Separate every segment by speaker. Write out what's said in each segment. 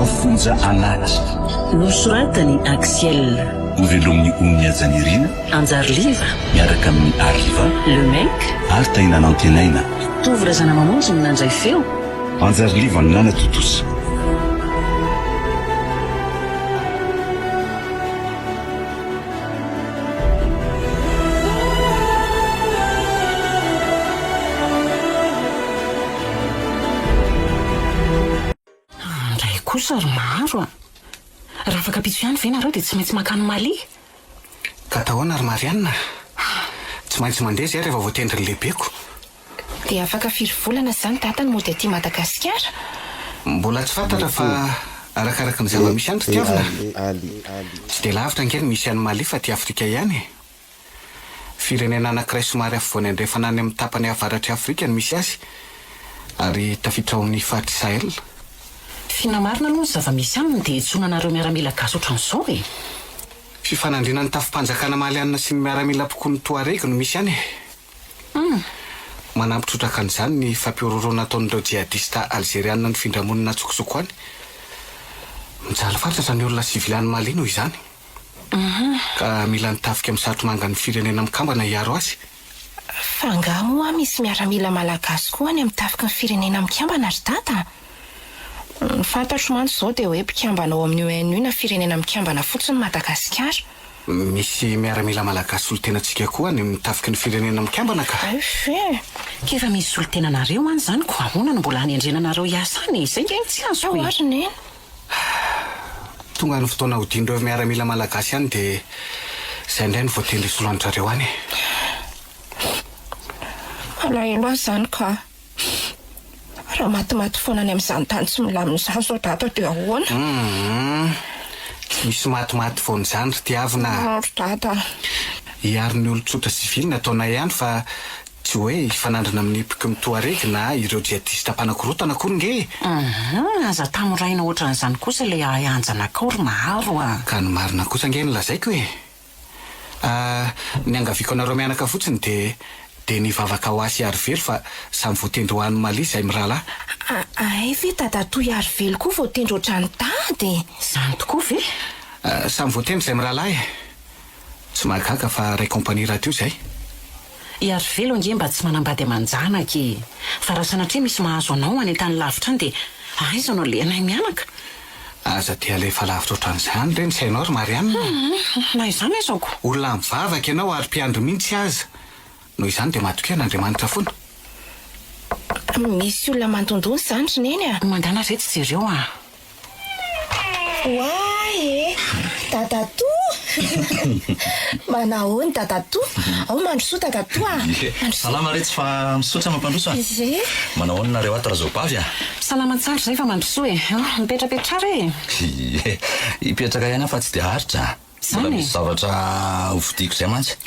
Speaker 1: Mafonja anaty.
Speaker 2: Nosoratan'i Axiel.
Speaker 1: Hovelomin'i Ony Hajanirina.
Speaker 2: Anjary Liva.
Speaker 1: Miaraka amin'i Arliva.
Speaker 2: Le Mec.
Speaker 1: Ary Tahina Nantenaina.
Speaker 2: Tovo Razanamamonjy no nandray feo.
Speaker 1: Anjary Liva no nanatontosa.
Speaker 2: Indray kosa ry Maro a! Raha afaka ampitso ihany ve nareo dia tsy maintsy mankany Mali?
Speaker 3: Ka atao ahoana ry Marianne a? Tsy maintsy mandeha izay rehefa voatendrin'ny lehibeko.
Speaker 4: Dia afaka firy volana izany dada no mody aty Madagasikara?
Speaker 3: Mbola tsy fantatra fa arakaraky ny zava-misy any ry Tiavina. Tsy dia lavitra ange ny misy an'i Mali fa aty Afrika ihany e. Firenena anankiray somary afovoany andrefana any amin'ny tapany avaratr'i Afrika no misy azy ary tafiditra ao amin'ny faritr'i Sahel.
Speaker 2: F'inona marina aloha ny zava-misy aminy dia iantsoana anareo miaramila gasy ohatran'izao e?
Speaker 3: Fifanandrinan'ny tafi-panjakana malianina sy ny miaramila mpikomy Touareg no misy any e. Manampy trotraka an'izany ny fampihorohoroana ataon'ireo jihadista alzerianina nifindra monina an-tsokosoko any. Mijaly fatratra ny olona sivily any Mali noho izany. Ka mila ny tafika misatro-mangan'ny Firenena Mikambana hiaro azy.
Speaker 4: Fa angaha moa misy miaramila malagasy koa any amin'ny tafiky ny Firenena Mikambana ry Dada a? Ny fantatro mantsy izao dia hoe mpikambana ao amin'ny ONU na Firenena Mikambana fotsiny Madagasikara.
Speaker 3: Misy miaramila malagasy solontenantsika koa any amin'ny tafiky ny Firenena Mikambana ka.
Speaker 4: Hay ve?
Speaker 2: Ka efa misy solontenanareo any izany ko ahoana no mbola hanendrena anareo hiasa any e? Izay nge no tsy azoko e!
Speaker 4: Ao ary Neny.
Speaker 3: Tonga ny fotoana hodian'ireo miaramila malagasy any dia izay indray no voatendry hisolo an-dry zareo any e.
Speaker 4: Malahelo ahy izany ka. Raha matimaty foana any amin'izany tany tsy milamina izany izao Dada dia ahoana?
Speaker 3: Humm. Tsy misy matimaty foana izany ry Tiavina a.
Speaker 4: Ry Dada.
Speaker 3: Hiaro ny olon-tsotra sivily ny ataonay any fa Tsy hoe hifanandrina amin'ny mpikomy Touareg na ireo djihadista mpanakorontana akory nge e!
Speaker 2: Hum, aza tamoraina ohatran'izany kosa ilay ahy-anjanakao ry Maharo a!
Speaker 3: Ka ny marina kosa ange no lazaiko e! Ah, ny angaviako anareo mianaka fotsiny dia dia ny hivavaka ho ahy sy Harivelo fa samy voatendry ho any Mali izahay mirahalahy.
Speaker 4: Hay ve dadatoa i Harivelo koa voatendry ohatran'i Dada e!
Speaker 2: Izany tokoa ve?
Speaker 3: Samy voatendry izahay mirahalahy e! Tsy mahagaga fa ray compagnie rahateo izay.
Speaker 2: I Arivelo ange mba tsy manambady aman-janaka e! Fa raha sanatria misy mahazo anao any an-tany lavitra any dia aiza no alehanay mianaka?
Speaker 3: Aza dia alefa lavitra ohatran'izany re ny sainao ry Marianne a!
Speaker 2: Hum, na izany aza ko!
Speaker 3: Olona mivavaka ianao ary mpiandry mihitsy aza. Noho izany dia matokia an'Andriamanitra foana.
Speaker 4: Misy olona mandondona izany ry Neny a!
Speaker 2: Mandana re tsy jereo a!
Speaker 4: Oay e! Dadatoa! Manahoana dadatoa? Ao mandrosoa dadatoa a! Mandrosoa.
Speaker 5: Salama retsy fa misaotra mampandroso a!
Speaker 4: Ie.
Speaker 5: Manao ahoana nareo ato Razaobavy a?
Speaker 2: Salama tsara izay fa mandrosoa e! Mipetrapetraha re e!
Speaker 5: Ie, hipetraka ihany aho fa tsy dia haharitra a! Mbola
Speaker 2: Zany e!
Speaker 5: misy zavatra hovidiako izay mantsy.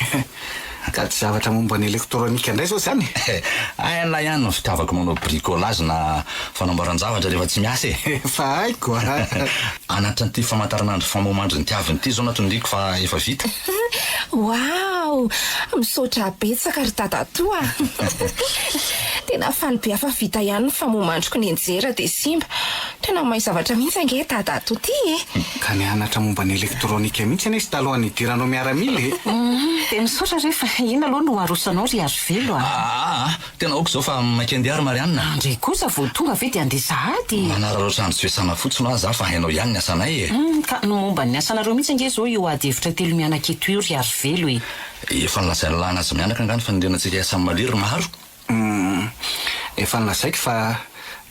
Speaker 3: Ka tsy zavatra momba ny elektronika indray izao izany e?
Speaker 5: Hay an'lah ihany ny fitiavako manao bricolage na fanamboaran-javatra rehefa tsy miasa e!
Speaker 3: Efa haiko a!
Speaker 5: Anatin'ity famantaranandro famohamandry ny tiaviny ity izao no atondriko fa efa vita.
Speaker 4: Waouh! Misaotra betsaka ry dadatoa a! Tena faly be aho fa vita ihany ny famohamandriko nianjera dia simba. Tena mahay zavatra mihitsy ange dadatoa ty e!
Speaker 3: Ka nianatra momba ny elektronika mihitsy anie izy talohan'ny nidiranao miaramila e!
Speaker 2: Humm, dia misaotra re fa inona aloha no arosanao ry Arivelo a?
Speaker 5: Aa, tena aoka izao fa maika andeha ry Marianne a!
Speaker 2: Ndry kosa vao tonga ve dia andeha sahady e?
Speaker 5: Manararaotra andro tsy fiasana fotsiny hoa za fa hainao ihany ny asanay e!
Speaker 2: Humm, ka ny momba ny asanareo mihitsy ange izao io ady hevitra telo mianaka eto io ry Arivelo e!
Speaker 5: Efa nolazain'i Lana azy mianaka angaha ny fanirianantsika hiasa amin'i Mali ry Maro?
Speaker 3: Humm, efa nolazaiko fa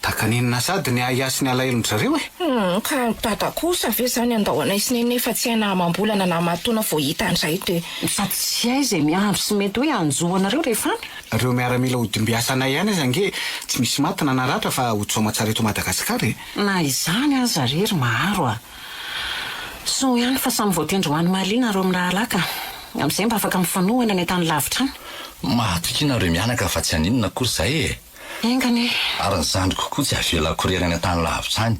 Speaker 3: dakaninona sady ny ahiahy sy ny alahelon-dry zareo e!
Speaker 4: Humm, ka ny dada kosa ve zany andao anay sy neny nefa tsy hay na amam-bolana na amam-taona vao hita indray dia.
Speaker 2: Sady tsy hay izay miandry sy mety hoe hanjo anareo rehefa any.
Speaker 3: Ireo miaramila ho dimbiasanay ihany aza ange tsy misy maty na naratra fa ho tsoamantsara eto Madagasikara e!
Speaker 2: Na izany aza re ry Maharo a! Soa ihany fa samy voatendry ho any Mali nareo mirahalahy ka! Amin'izay mba afaka mifanohana any an-tany lavitra any.
Speaker 5: Mahatoky nareo mianaka fa tsy haninona akory izay e!
Speaker 2: Enga anie!
Speaker 5: Ary ny zandriko koa tsy avelako irery any an-tany lavitra any.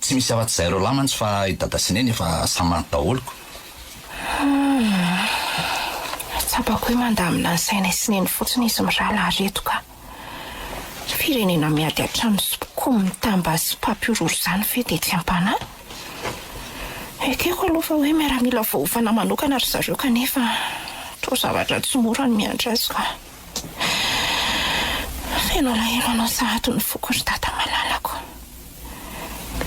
Speaker 5: Tsy misy afa-tsy izahay roalahy mantsy fa i dada sy neny efa samy maty daholo ko.
Speaker 4: Humm. Tsapako hoe mandamina ny sainay sy neny fotsiny izy mirahalahy reto ka. Firenena miady an-trano sy. Koa mitamba sy mpampihorohoro izany ve dia tsy ampanahy? Ekeko aloha fa hoe miaramila voaofana manokana ry zareo kanefa toa zavatra tsy mora ny miandry azy ka. Feno alahelo anao sahady ny foko ry dada malalako.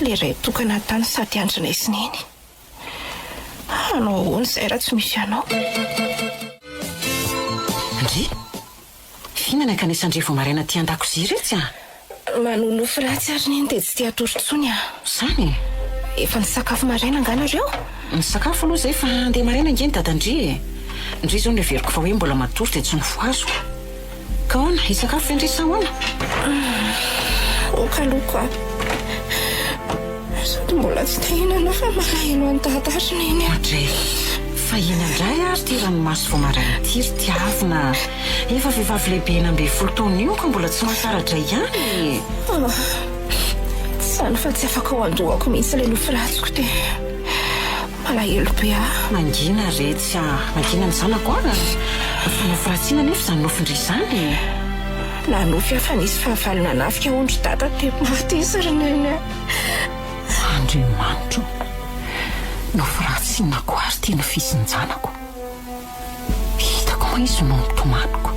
Speaker 4: Ilay ray tokana tany sady andrinay sy neny. Hanao ahoana izahay raha tsy misy anao?
Speaker 2: Ndry! F'inona ny ankanesan-dry vao maraina aty an-dakozia iretsy a?
Speaker 4: Manonofy ratsy ary neny dia tsy te hatory intsony aho.
Speaker 2: Izany e?
Speaker 4: Efa nisakafo maraina angaha nareo?
Speaker 2: Nisakafo aloha izay fa handeha maraina ange ny dadan-dry e! Ndry izao noheveriko fa hoe mbola matory dia tsy nofohaziko. Ka ahoana, hisakafo ve ndry sa ahoana?
Speaker 4: Ok aloha ka. Sady mbola tsy te hihinana fa malahelo an'i dada ry neny a.
Speaker 2: Oadray, fa inona indray ary ity ranomaso vao maraina ity ry Tiavina a! Efa vehivavy lehibe 16 taona io ka mbola tsy mahakaratra ihany e!
Speaker 4: Ah, tsy izany fa tsy afaka ao an-dohako mihitsy ilay nofy ratsiko dia malahelo be aho.
Speaker 2: Mangina retsy a! Mangina ny zanako a! Fa nofy ratsy inona anefa izany nofin-dry izany e?
Speaker 4: Nanofy aho fa nisy fahavalo nanafika hono ry dada dia maty izy ry neny a!
Speaker 2: Andriamanitro o! Nofy ratsy inona koa ary ity nofisin-janako? Hitako moa izy no nitomaniko.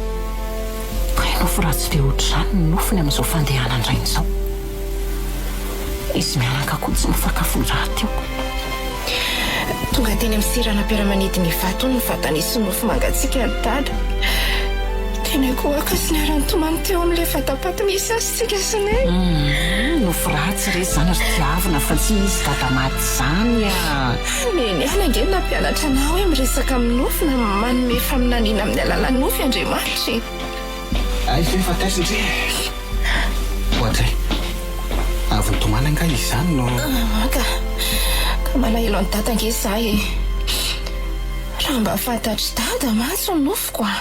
Speaker 2: Kay nofy ratsy be ohatr'izany ny nofiny amin'izao fandehanan-drainy izao. Izy mianaka koa tsy mifankafo rahateo.
Speaker 4: Tonga teny amin'ny seranam-piaramanidina Ivato hono ny vata nisy nofo mangatsiaka an'i Dada. Teny ankohoka sy niara-nitomany teo amin'ilay vata-paty misy azy tsika sy Neny.
Speaker 2: Humm, nofy ratsy re izany ry Tiavina fa tsy izy dada maty izany a!
Speaker 4: Neny ihany ange no nampianatra anah hoe miresaka amin'ny nofy na manome faminaniana amin'ny alalan'ny nofy Andriamanitra e!
Speaker 3: Aiza ve fa taiza ndry e? Oadray, avy nitomany angaha izy izany no.
Speaker 4: Aa ka, ka malahelo an'i Dada ange za e! Raha mba fantatr'i Dada mantsy ny nofiko a!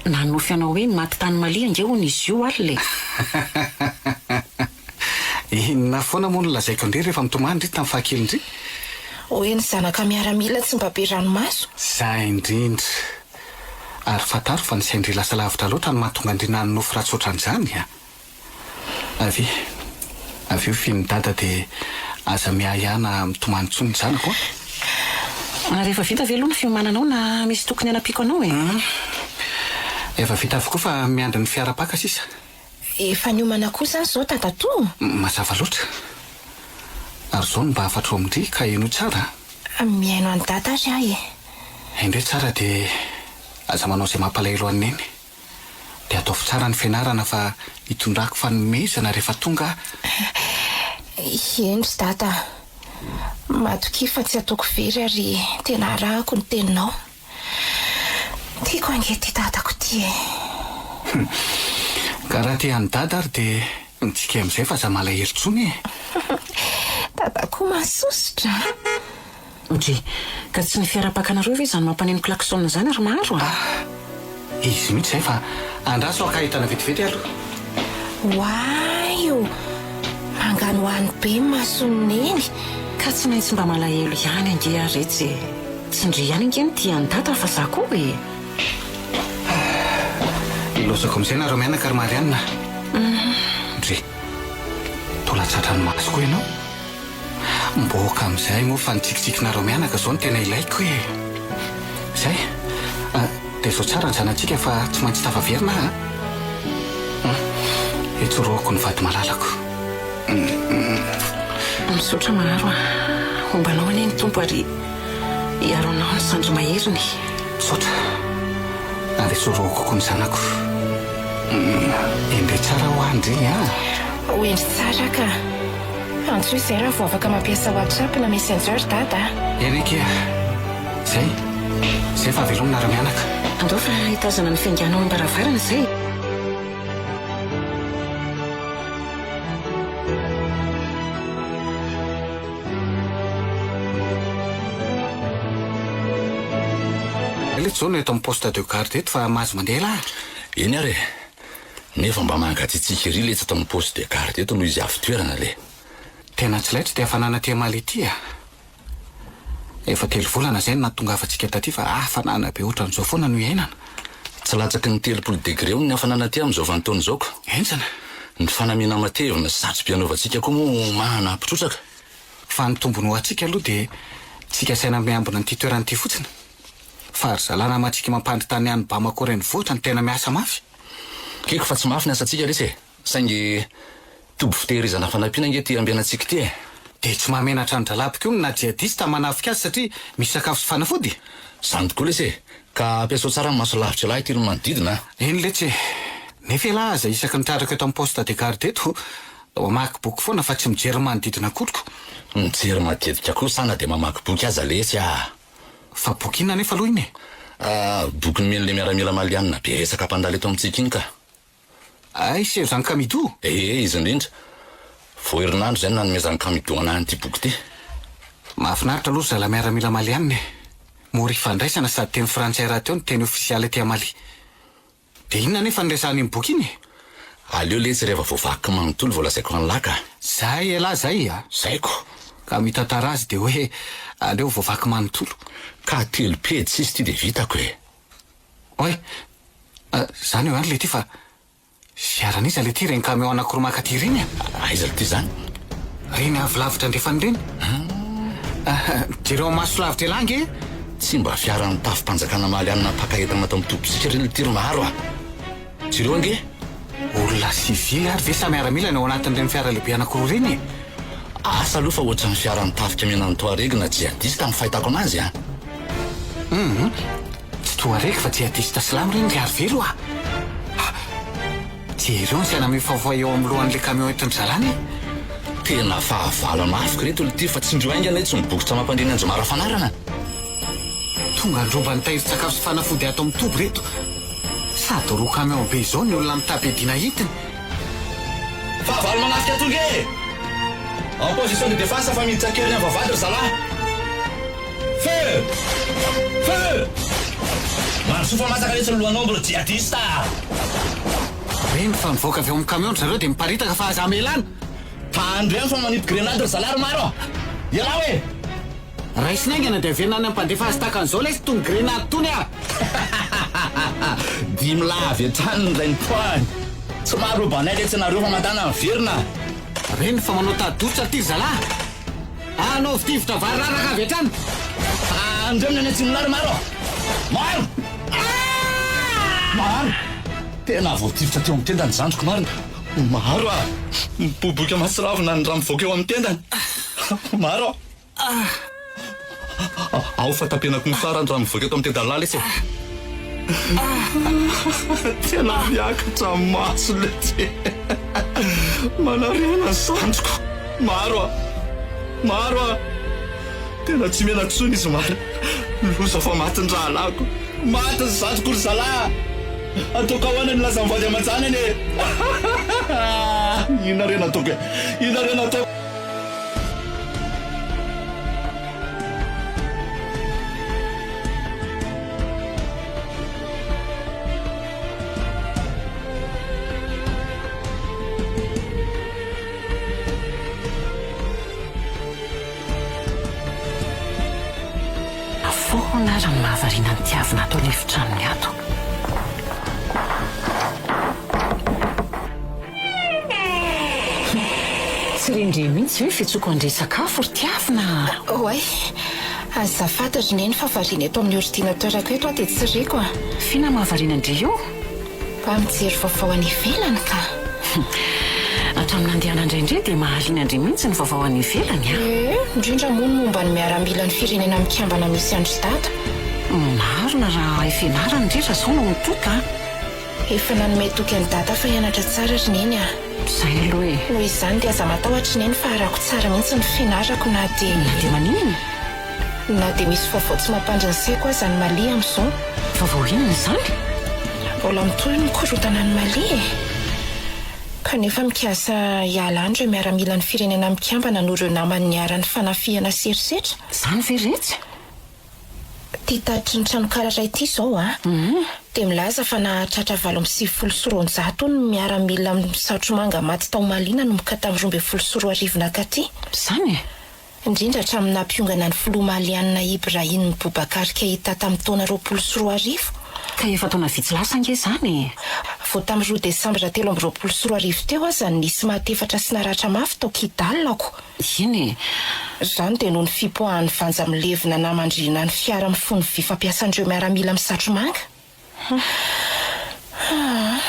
Speaker 2: Nanofy anao hoe maty tany Mali ange hono izy io alina e!
Speaker 3: Inona foana moa no lazaiko an-dry rehefa mitomany ry tamin'ny fahakelin-dry?
Speaker 4: Hoe ny zanaka miaramila tsy mba be ranomaso.
Speaker 3: Zay indrindra. Ary fantaro fa ny sain-dry lasa lavitra loatra no mahatonga an-dry nanonofy ratsy ohatran'izany a! Avia, avia ho fihin'i Dada dia aza miahiahy na mitomany intsony ny zanako a!
Speaker 2: Ary efa vita ve aloha ny fiomananao na misy tokony hanampiako anao e?
Speaker 3: Hum, efa vita avokoa fa miandry ny fiara mpaka sisa.
Speaker 4: Efa niomana koa izany izao dadatoa?
Speaker 3: Mazava loatra. Ary izao no mba hafatro amin-dry ka henoy tsara
Speaker 4: a! Mihaino an'i Dada ary aho e!
Speaker 3: Henoy tsara dia aza manao izay mampalahelo an'i Neny. Dia ataovy tsara ny fianarana fa hitondrako fanomezana rehefa tonga aho.
Speaker 4: Eny ry Dada a! Matokia fa tsy ataoko very ary tena arahako ny teninao. Tiako ange ity dadako ity e!
Speaker 3: Hum! Ka raha te an'i dada ary dia mitsiky amin'izay fa aza malahelo intsony e!
Speaker 4: Dada koa mahasosotra a!
Speaker 2: Ndry! Ka tsy ny fiara-pakanareo ve izany mampaneno klaxon izany ry Maro a?
Speaker 3: Ah! Izy mihitsy izay fa andraso haka entana vetivety aloha.
Speaker 4: Oay o! Manganohano be ny mason'i Neny.
Speaker 2: Ka tsy maintsy mba malahelo ihany ange aho retsy e! Tsy ndry ihany ange no tia an'i Dada fa za koa e!
Speaker 3: Ilaozako amin'izay nareo mianaka ry Marianne a! Ndry! Toa latsa-dranomaso koa ianao? Miboaka amin'izay moa fa ny tsikitsikinareo mianaka izao no tena ilaiko e! Izay! Dia izao tsara ny zanatsika fa tsy maintsy tafaverina aho a! Etsorohako ny vady malalako.
Speaker 2: Misaotra Maharo a! Homba anao anie ny Tompo ary hiaro anao ny sandry maheriny.
Speaker 3: Misaotra. Ary etsorohako koa ny zanako. Endre tsara hoa ndry a!
Speaker 4: Ho hendry tsara ka! Antsoy izay raha vao afaka mampiasa WhatsApp na Messenger Dada a!
Speaker 3: Eny akia! Zay! Zay fa veloma nareo mianaka.
Speaker 2: Andao fa hitazana ny fiaingàna ao am-baravarana izay.
Speaker 3: Letsy zao no eto amin'ny poste de garde eto fa mahazo mandeha elah a!
Speaker 5: Eny ary e! Nefa mba mangatsiatsiaka ery letsy ato amin'ny poste de garde eto noho izy avo toerana le.
Speaker 3: Tena tsy laitra ity hafanana aty Mali ity a! Efa telo volana izay no nahatongavantsika taty fa hafanana be ohatran'izao foana no iainana.
Speaker 5: Tsy latsaky ny 30 degré hono ny hafanana aty amin'izao vanin-taona izao ko.
Speaker 3: Henjana.
Speaker 5: Ny fanamiana matevina sy satro-by anaovantsika koa moa manampy trotraka.
Speaker 3: Fa ny tombony ho antsika aloha dia tsika asaina miambina an'ity toerana ity fotsiny. Fa ry zalahy namantsika mampandry tany any Bamako renivohitra no tena miasa mafy.
Speaker 5: Ekeko fa tsy mafy ny asantsika lesy e! Saingy toby fitehirizana fanampiana ange ity ambenantsika ity e!
Speaker 3: Dia tsy mahamenatra an-dralahy mpikomy na djihadista manafika azy satria misy sakafo sy fanafody?
Speaker 5: Izany tokoa lesy e! Ka ampiasao tsara ny maso lavitra ialahy ity ny manodidina a!
Speaker 3: Eny letsy e! Nefa ialahy aza isaky ny tratrako eto amin'ny poste de garde eto mamaky boky foana fa tsy mijery ny manodidina akory ko!
Speaker 5: Mijery matetika koa sa na dia mamaky boky aza letsy a!
Speaker 3: Fa boky inona anefa aloha iny e?
Speaker 5: Ah, boky nomen'ilay miaramila malianina be resaka mpandalo eto amintsika iny ka!
Speaker 3: Hay Sergent Kamidou?
Speaker 5: Ee, izy indrindra. Vao herinandro izay no nanomezan'i Kamidou anah an'ity boky ity.
Speaker 3: Mahafinaritra aloha ry zalahy miaramila malianina e! Mora ifandraisana sady teny frantsay rahateo ny teny ofisialy aty Mali. Dia inona anefa no resahan'iny boky iny e?
Speaker 5: Aleo letsy rehefa voavaky manontolo vao lazaiko an'lah ka!
Speaker 3: Zay elah zay a!
Speaker 5: Zay ko!
Speaker 3: Ka mitantara azy dia hoe aleo voavaky manontolo.
Speaker 5: Ka telo pejy sisa ity dia vitako e!
Speaker 3: Oay! Zany eo ihany le ty fa fiaran'iza le ty ireny camion anakiroa maka aty ireny a?
Speaker 5: Aiza le ty zany?
Speaker 3: Ireny avy lavitra andrefana ireny. Jereo amin'ny maso lavitra elah ange e!
Speaker 5: Tsy mba fiaran'ny tafi-panjakana malianina mpaka entana ato amin'ny tobintsika ireny le ty ry Maro a! Jereo ange!
Speaker 3: Olona sivily ary ve sa miaramila ny ao anatin'ireny fiara lehibe anakiroa ireny e?
Speaker 5: Asa aloha fa ohatran'ny fiaran'ny tafika mena ny Touareg na djihadista ny fahitako anazy a!
Speaker 3: Hum, tsy Touareg fa djihadista silamo ireny ry Arivelo a! Ha! Jereo ny saina mifaofaoa eo amin'ny lohan'ilay camion entin-dry zalahy anie!
Speaker 5: Tena fahavalo an'afiko ireto lty fa tsindrio haingana etsy ny bokotra mampandre ny anjomara fanarana.
Speaker 3: Tonga handroba ny tahirin-tsakafo sy fanafody ato amin'ny toby ireto. Sady roa camion be izao ny olona mitam-piadiana entiny.
Speaker 5: Fahavalo manafika tonga e! En position de défense fa miditra an-keriny amin'ny vavahady ry zalahy. Feu! Feu! Mandrosoa fa masaka letsy ny lohan'omby ry djihadista a!
Speaker 3: Reny fa mivoaka avy ao amin'ny camion ry zareo dia miparitaka fa aza amelana!
Speaker 5: Tandremo fa manipy grenade ry zalahy ry maro a! Ialao e!
Speaker 3: Raisina haingana dia averina any amin'ny mpandefa azy tahaka an'izao lesy itony grenade itony a!
Speaker 5: Dimy lahy avy hatrany ny indray nipoahany. Tsy maharoba anay letsy nareo fa mandana miverina.
Speaker 3: Reny fa manao tady-dotra ity ry zalahy a! Anaovy tifitra vary raraka avy hatrany!
Speaker 5: Andreo ny any atsimo lahy ry maro a! Maro! Maro! Tena voatifitra teo amin'ny tendany zandriko marina! Maro a! Miboiboika mahatsiravina ny rà mivoaka eo amin'ny tendany! Maro a! Ao fa tapenako ny farany raha mivoaka eto amin'ny tendalahy lesy e. Tena miakatra maso letsy e. Manarena ny sandriko. Maro a. Maro a. Tena tsy miala tsony izy marina. Loza fa maty ny rahalahiko. Maty ny zandriko ry zalahy. Ataoko ahoana ny milaza ny vady aman-janany e. Inona re no ataoko e. Inona re no ataoko.
Speaker 2: Foana ary ny mahavariana ny tiavina ato an'efitranony ato. Tsy rendreny mihitsy ve fiantsoako an-dry sakafo ry Tiavina a!
Speaker 4: Oay! Azafady ry Neny fa variana eto amin'ny ordinateur-ko eto aho dia tsy reko a!
Speaker 2: F'inona mahavariana an-dry io?
Speaker 4: Mba mijery vaovao any ivelany ka!
Speaker 2: Hatramin'ny nandehanan-dry dia mahaliana an-dry mihitsy ny vaovao any ivelany a!
Speaker 4: Ee, indrindra moa ny momba ny miaramilan'ny Firenena Mikambana misy an-dry Dada.
Speaker 2: Marina raha hay fianarana indrindra izao no mipoka a!
Speaker 4: Efa nanome toky an'i Dada fa hianatra tsara ry Neny a!
Speaker 2: Izay aloha e!
Speaker 4: Noho izany dia aza matahotra ry Neny fa harako tsara mihitsy ny fianarako na dia.
Speaker 2: Na dia maninona?
Speaker 4: Na dia misy vaovao tsy mampandry ny saiko aza any Mali amin'izao.
Speaker 2: Vaovao inona izany?
Speaker 4: Mbola mitohy ny korontana any Mali e! Kanefa mikasa hiala any ireo miaramilan'ny Firenena Mikambana noho ireo namany niharan'ny fanafihana sy herisetra.
Speaker 2: Izany ve retsy?
Speaker 4: Ity tatitry ny tranonkala iray ity izao an, dia milaza fa nahatratra 298 hono ny miaramila misatro-manga maty tao Mali nanomboka tamin'ny 2012 nankaty.
Speaker 2: Izany e!
Speaker 4: Indrindra hatramin'ny nampiongana ny filoha malianina Ibrahim Boubacar Keïta tamin'ny taona 2020.
Speaker 2: Ka efa taona vitsy lasa ange izany e!
Speaker 4: Vao tamin'ny roa desambra 2023 teo aza no nisy maty efatra sy naratra mafy tao Kidal-ko.
Speaker 2: Iny e!
Speaker 4: Izany dia noho ny fipoahan'ny vanja milevina namandrihina ny fiara mifono vy fampiasan'ireo miaramila misatro-manga. Haa.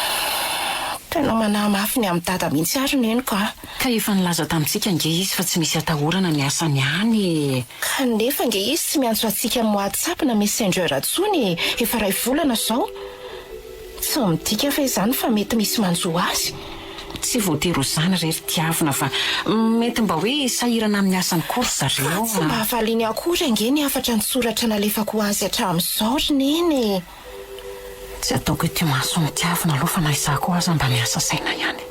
Speaker 4: Tena manahy mafy ny amin'i Dada mihitsy ary Neny ka.
Speaker 2: Ka efa nilaza tamintsika ange izy fa tsy misy atahorana ny asany any e!
Speaker 4: Kanefa ange izy tsy miantso antsika amin'ny WhatsApp na Messenger intsony e! Efa iray volana izao. Tsy midika ve izany fa mety misy manjo azy?
Speaker 2: Tsy voatery ho izany re ry Tiavina fa mety mba hoe sahirana amin'ny asany koa ry zareo
Speaker 4: Fa tsy mba valiany akory ange ny hafatra an-tsoratra nalefako ho azy hatramin'izao ry Neny e!
Speaker 2: Tsy ataoko ety imason'i Tiavina aloha fa na izaho koa aza mba miasa saina ihany.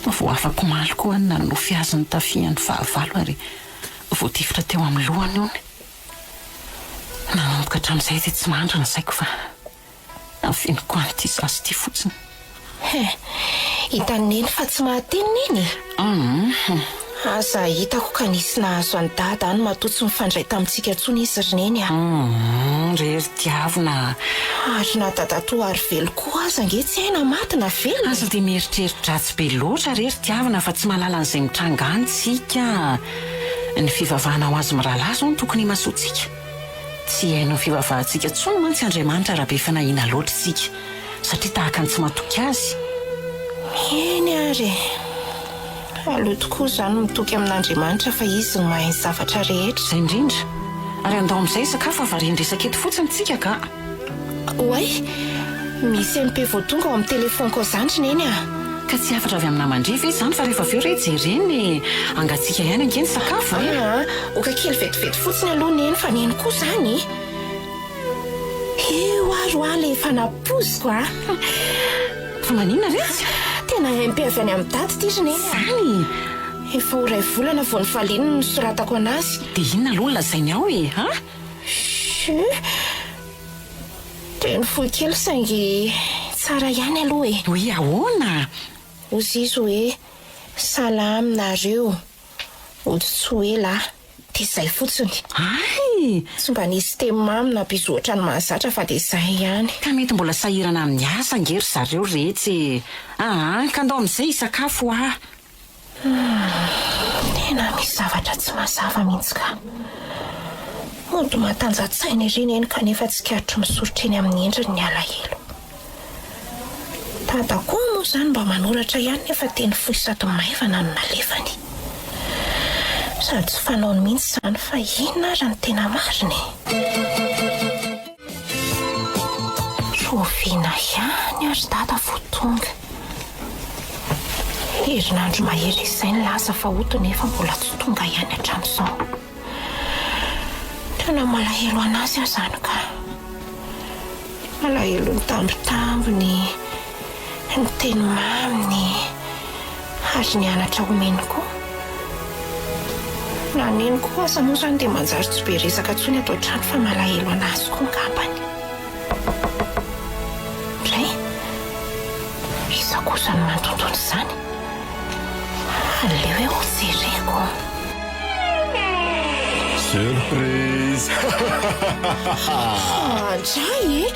Speaker 2: Vao afaka omaly koa aho no nanonofy azy nitafihan'ny fahavalo ary voatifitra teo amin'ny lohany hono. Nanomboka hatramin'izay dia tsy mandry ny saiko fa. Afiniko an'ity zaza ity fotsiny.
Speaker 4: He, hitan'i Neny fa tsy mahateny Neny e?
Speaker 2: Hum.
Speaker 4: Aza hitako ka nisy nahazo an'i Dada any matoa tsy mifandray tamintsika intsony izy ry Neny a.
Speaker 2: Hum, re ry Tiavina a.
Speaker 4: Ary na Dadatoa Arivelo koa aza ange tsy hay na maty na velona e.
Speaker 2: Aza dia mieritreri-dratsy be loatra re ry Tiavina fa tsy mahalala an'izay mitranga any tsika. Ny fivavahana ho azy mirahalahy izao no tokony himasoantsika. Tsy hihaino ny fivavahantsika intsony mantsy Andriamanitra raha be fanahiana loatra isika, satria tahaka ny tsy matoky Azy.
Speaker 4: Eny ary e! Aleo tokoa izany mitoky amin'Andriamanitra fa Izy no mahay ny zavatra rehetra.
Speaker 2: Izay indrindra. Ary andao amin'izay hisakafo fa varian-dresaka eto fotsiny tsika ka!
Speaker 4: Oay! Misy MP vao tonga ao amin'ny telephone-ko ao zandry Neny a!
Speaker 2: Ka tsy hafatra avy amin'ny naman-dry ve izany fa rehefa avy eo re jerena e! Hangatsiaka ihany ange ny sakafo e!
Speaker 4: Aa! Oka kely vetivety fotsiny aloha Neny fa Neny koa izany e! Eo ary hoa le efa nampoiziko a!
Speaker 2: Fa maninona retsy?
Speaker 4: Tena MP avy any amin'i Dada ity ry Neny a!
Speaker 2: Izany?
Speaker 4: Efa ho iray volana vao nifaliany ny nosoratako anazy.
Speaker 2: Dia inona aloha no lazainy ao e? A?
Speaker 4: Chut! Teny fohy kely saingy tsara ihany aloha e!
Speaker 2: Hoe ahoana?
Speaker 4: Hozy izy hoe, Salama nareo, hody tsy ho ela aho. Dia izay fotsiny.
Speaker 2: Hay!
Speaker 4: Tsy mba nisy teny mamy na bisous ohatran'ny mahazatra fa dia izay ihany.
Speaker 2: Ka mety mbola sahirana amin'ny asa ange ry zareo retsy e! Aa, ka ndao amin'izay hisakafo hoa!
Speaker 4: Humm, tena misy zavatra tsy mazava mihitsy ka. Mody mahatanja-tsaina ery Neny kanefa tsikaritro misoritra eny amin'ny endriny ny alahelo. Dada koa moa izany mba manoratra ihany nefa teny fohy sady maivana no nalefany. Sady tsy fanaony mihitsy izany fa inona ary no tena marina e? Rahoviana ihany ary Dada vao tonga? Herinandro mahery izay nilaza fa hody nefa mbola tsy tonga ihany hatramin'izao. Tena malahelo an'azy aho izany ka. Malahelo ny tambitambiny, ny teny maminy ary ny anatra omeny koa. Na neny koa aza moa izany dia manjary tsy be resaka intsony ato an-trano fa malahelo an'azy koa angambany. Ndray! Iza kosa no mantontona izany? Aleo hoe ho jereko.
Speaker 6: Surprise!
Speaker 4: Dray e!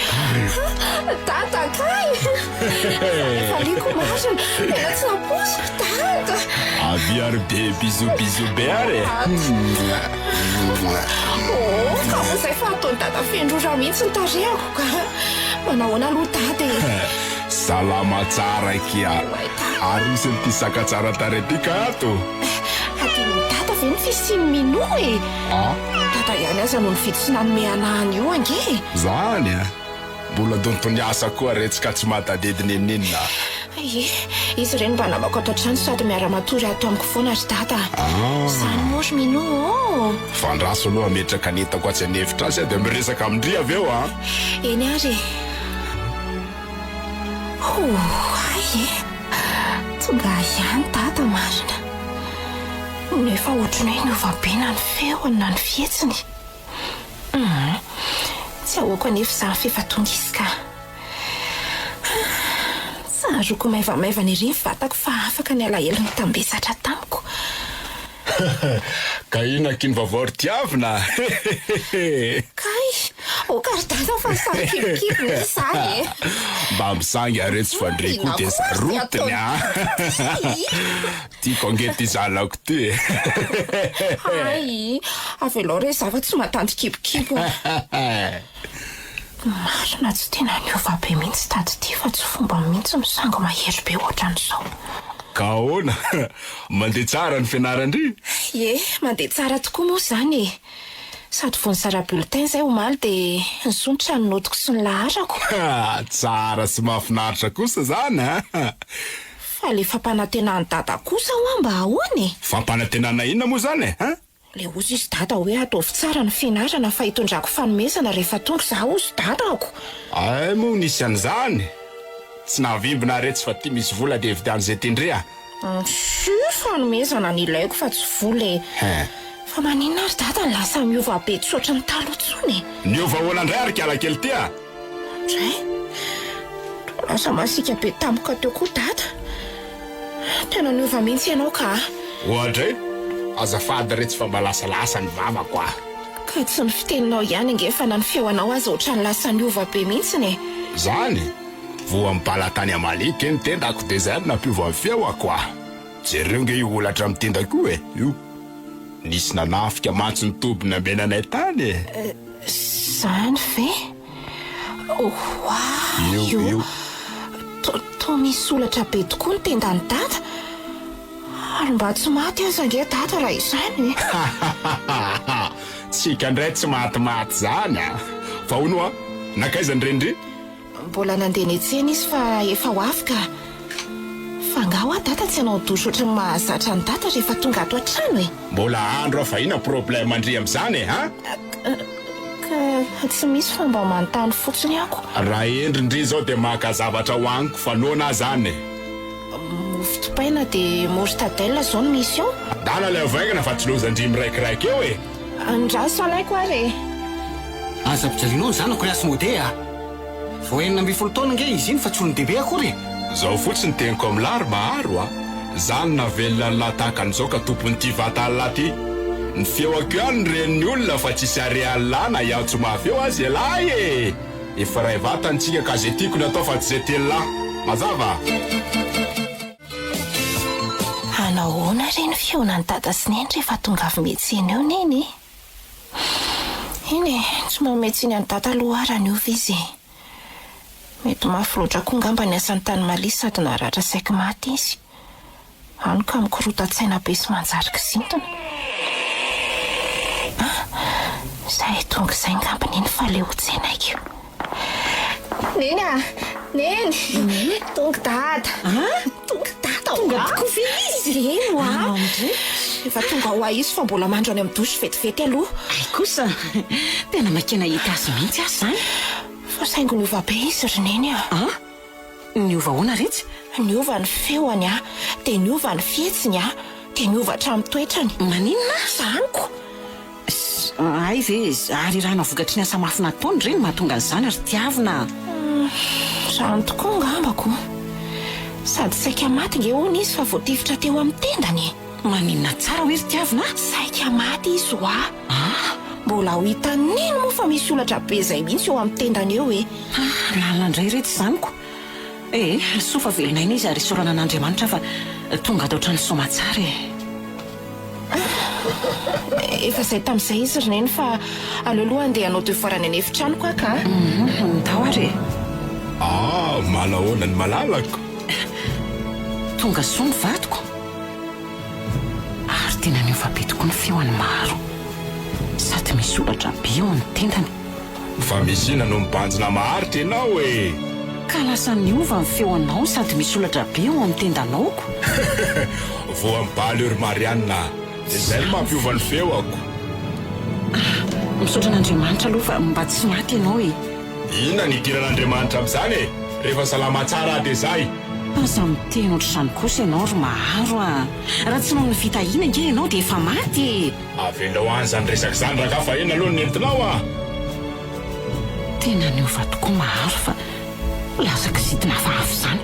Speaker 4: Dada kay! Valiako marina, tena tsy nampoiziko dada!
Speaker 6: Avia ary be bisous bisous be ary e!
Speaker 4: Oh, ka moa izay fa ataon'i dada feno rora mihitsy ny tarehako ka! Manahoana aloha dada e?
Speaker 6: Salama tsara akia! Ary misy an'ity saka tsara tarehy ity ka ato!
Speaker 4: Adinon'i dada ve ny fisian'i Minou e?
Speaker 6: Ah?
Speaker 4: Dada ihany aza no nividy sy nanome anah an'io ange e!
Speaker 6: Zany a! Mbola dontony asa koa retsy ka tsy mahatadidy n'inon'inona.
Speaker 4: Ie, izy ireny mba namako ato an-trano sady miara-matory ato amiko foana ry dada a! Izany moa ry Minou ô!
Speaker 6: Fa andraso aloha hametraka ny entako atsy an'efitra atsy aho dia miresaka amin-dry avy eo a!
Speaker 4: Eny ary e! Oay e! Tonga ihany dada marina. Nefa ohatran'ny hoe niova be na ny feony na ny fihetsiny. Humm. Tsy ahoako anefa izany f'efa tonga izy ka. Tsaroako maivamaivana ery ny vatako fa afaka ny alahelo nitambesatra tamiko.
Speaker 6: Ka inona aky ny vaovao ry tiavina? Hehehehe.
Speaker 4: Kay! Oka ry dada fa saro-kibokibo mihitsy za e.
Speaker 6: Mba misangy are tsy fandre koa dia sarotiny a. Tiako ange ty zanako ty e.
Speaker 4: Hay, avelao re za fa tsy mahatanty kibokibo a. Marina tsy tena niova be mihitsy dada ity fa tsy fomba mihitsy misangy mahery be ohatran'izao.
Speaker 6: Ka ahoana? Mandeha tsara ny fianaran-dry?
Speaker 4: Ie, mandeha tsara tokoa moa izany e. Sady vao nizara bulletin izay omaly dia nisondrotra ny notiko sy ny laharako.
Speaker 6: Tsara sy mahafinaritra kosa izany an!
Speaker 4: Fa le fampanantenan'i dada kosa hoa mba ahoana e?
Speaker 6: Fampanantenana inona moa izany e? Hein?
Speaker 4: Le ozy izy dada hoe ataovy tsara ny fianarana fa hitondrako fanomezana rehefa tonga za ozy dadako.
Speaker 6: Ay moa nisy an'izany? Tsy nahavimbina retsy fa ty misy vola de vidiano ze tindry a!
Speaker 4: Sur fanomezana ny ilaiko fa tsy vola e!
Speaker 6: Hein.
Speaker 4: Fa maninona ary dada no lasa miova be tsy ohatran'ny taloha intsony e?
Speaker 6: Niova ahoana ndray ary kiala kely ty a?
Speaker 4: Dray! Toa lasa masiaka be tampoka teo koa dada. Tena niova mihitsy ianao ka.
Speaker 6: Oadray! Azafady retsy fa mba lasalasa ny vavako ah.
Speaker 4: Ka tsy ny fiteninao ihany ange fa na ny feonao aza ohatran'ny lasa niova be mihitsiny e.
Speaker 6: Zany? Voan'ny bala tany Amalika iny tendako dia zay no nampiova ny feoko ah. Jereo nge io holatra amin'ny tendako io e, io. Nisy nanafika mantsy ny toby nambenanay tany e.
Speaker 4: Zany ve? Oay
Speaker 6: Io, io.
Speaker 4: Toa misy holatra be tokoa ny tendan'i Dada. Ary mba tsy maty aza ange Dada raha izany e.
Speaker 6: Tsika indray tsy matimaty zany a! Fa hono hoa, nankaiza ny renindry?
Speaker 4: Mbola nandeha niantsena izy fa efa ho avy ka. Fa angaha hoa Dada tsy hanao douche ohatry ny mahazatra an'i Dada rehefa tonga ato an-trano e?
Speaker 6: Mbola andro aho fa inona problème ndry amin'izany e, ha?
Speaker 4: Ka tsy misy fa mba manontany fotsiny ako.
Speaker 6: Raha hendry ndry izao dia maka zavatra hohaniko fa noana aho zany e.
Speaker 4: Mofo dipaina dia mortadelle izao no misy ao.
Speaker 6: Adala ilay vaingana fa tsy lozan-dry miraikiraiky eo e.
Speaker 4: Andraso alaiko ary e.
Speaker 3: Aza ampijalianao ny zanako ry Asmodée a! Vao 16 taona ange izy iny fa tsy olon-dehibe akory e!
Speaker 6: Zao fotsiny teniko amin'lah ry Maharo a! Za no navelona an'lah tahaka an'izao ka tompon'ity vatan'lah ty! Ny feoako ihany no ren'ny olona fa tsisy hare an'lah na hiantso mafy eo aza elah e! Efa iray vatana tsika ka ze tiako no atao fa tsy ze tian'lah! Mazava?
Speaker 4: Hanao ahoana re ny fihaonan'i Dada sy Neny rehefa tonga avy miantsena eo Neny e? Eny e, tsy manome tsiny an'i Dada aloha aho raha niova izy e. Mety mafy loatra koa angamba ny asany tany Mali sady naratra saiky maty izy. Hany ka mikorotan-tsaina be sy manjary kizintina. Ah, izay tonga izay angamba Neny fa aleo ho tsenaiko. Neny a! Neny! Tonga Dada! Tonga Dada
Speaker 2: Tonga tokoa ve izy?
Speaker 4: Eny hoa! Efa tonga hoa izy fa mbola mandro any amin'ny douche vetivety aloha.
Speaker 2: Hay kosa! Tena maika nahita azy mihitsy aho izany.
Speaker 4: Fa saingy niova be izy ry Neny a!
Speaker 2: An? Niova ahoana retsy?
Speaker 4: Niova ny feony a! Dia niova ny fihetsiny a! Dia niova hatramin'ny toetrany.
Speaker 2: Maninona?
Speaker 4: Izany ko!
Speaker 2: Hay ve, ary rana vokatry ny asa mafy nataony re no mahatonga an'izany ry Tiavina a!
Speaker 4: Izany tokoa angamba ko! Sady saika maty nge hono izy fa voatifitra teo amin'ny tendany e!
Speaker 2: Maninona tsara hoe ry Tiavina a?
Speaker 4: Saika maty izy hoa!
Speaker 2: Ah!
Speaker 4: Mbola ho hitan'i Neny moa fa misy holatra be izay mihitsy eo amin'ny tendany eo e!
Speaker 2: Ah! Lalina indray re tsy izany ko! Eh! Soa fa velon'aina izy ary isaorana an'Andriamanitra fa tonga ato an-trano soamatsara e!
Speaker 4: Efa izay tamin'izay izy ry Neny fa aleo aloha handeha hanao devoir any an'efitranoko aho ka!
Speaker 2: Hum, ndao ary e!
Speaker 6: Ah! Manahoana ny malalako?
Speaker 2: Tonga soa ny vadiko! Ary tena niova be tokoa ny feony Maro. Sady misy holatra be eo amin'ny tendany.
Speaker 6: Fa misy inona no mibanjina maharitra ianao e?
Speaker 2: Ka lasa niova ny feonao sady misy holatra be eo amin'ny tendanao ko.
Speaker 6: Voan'ny bala io ry Marianne a! Dia izay no mampiova ny feoko.
Speaker 2: Ah, misaotra an'Andriamanitra aloha fa mba tsy maty ianao e!
Speaker 6: Inona ny idiran'Andriamanitra amin'izany e? Rehefa salama tsara aho dia izay.
Speaker 2: Aza miteny ohatr'izany kosa ianao ry Maharo a! Raha tsy noho ny fitahiana ange ianao dia efa maty e!
Speaker 6: Avelao any izany resaka izany rangahy fa inona aloha no nentinao a!
Speaker 2: Tena niova tokoa Maharo fa lasa kizitina hafahafa izany.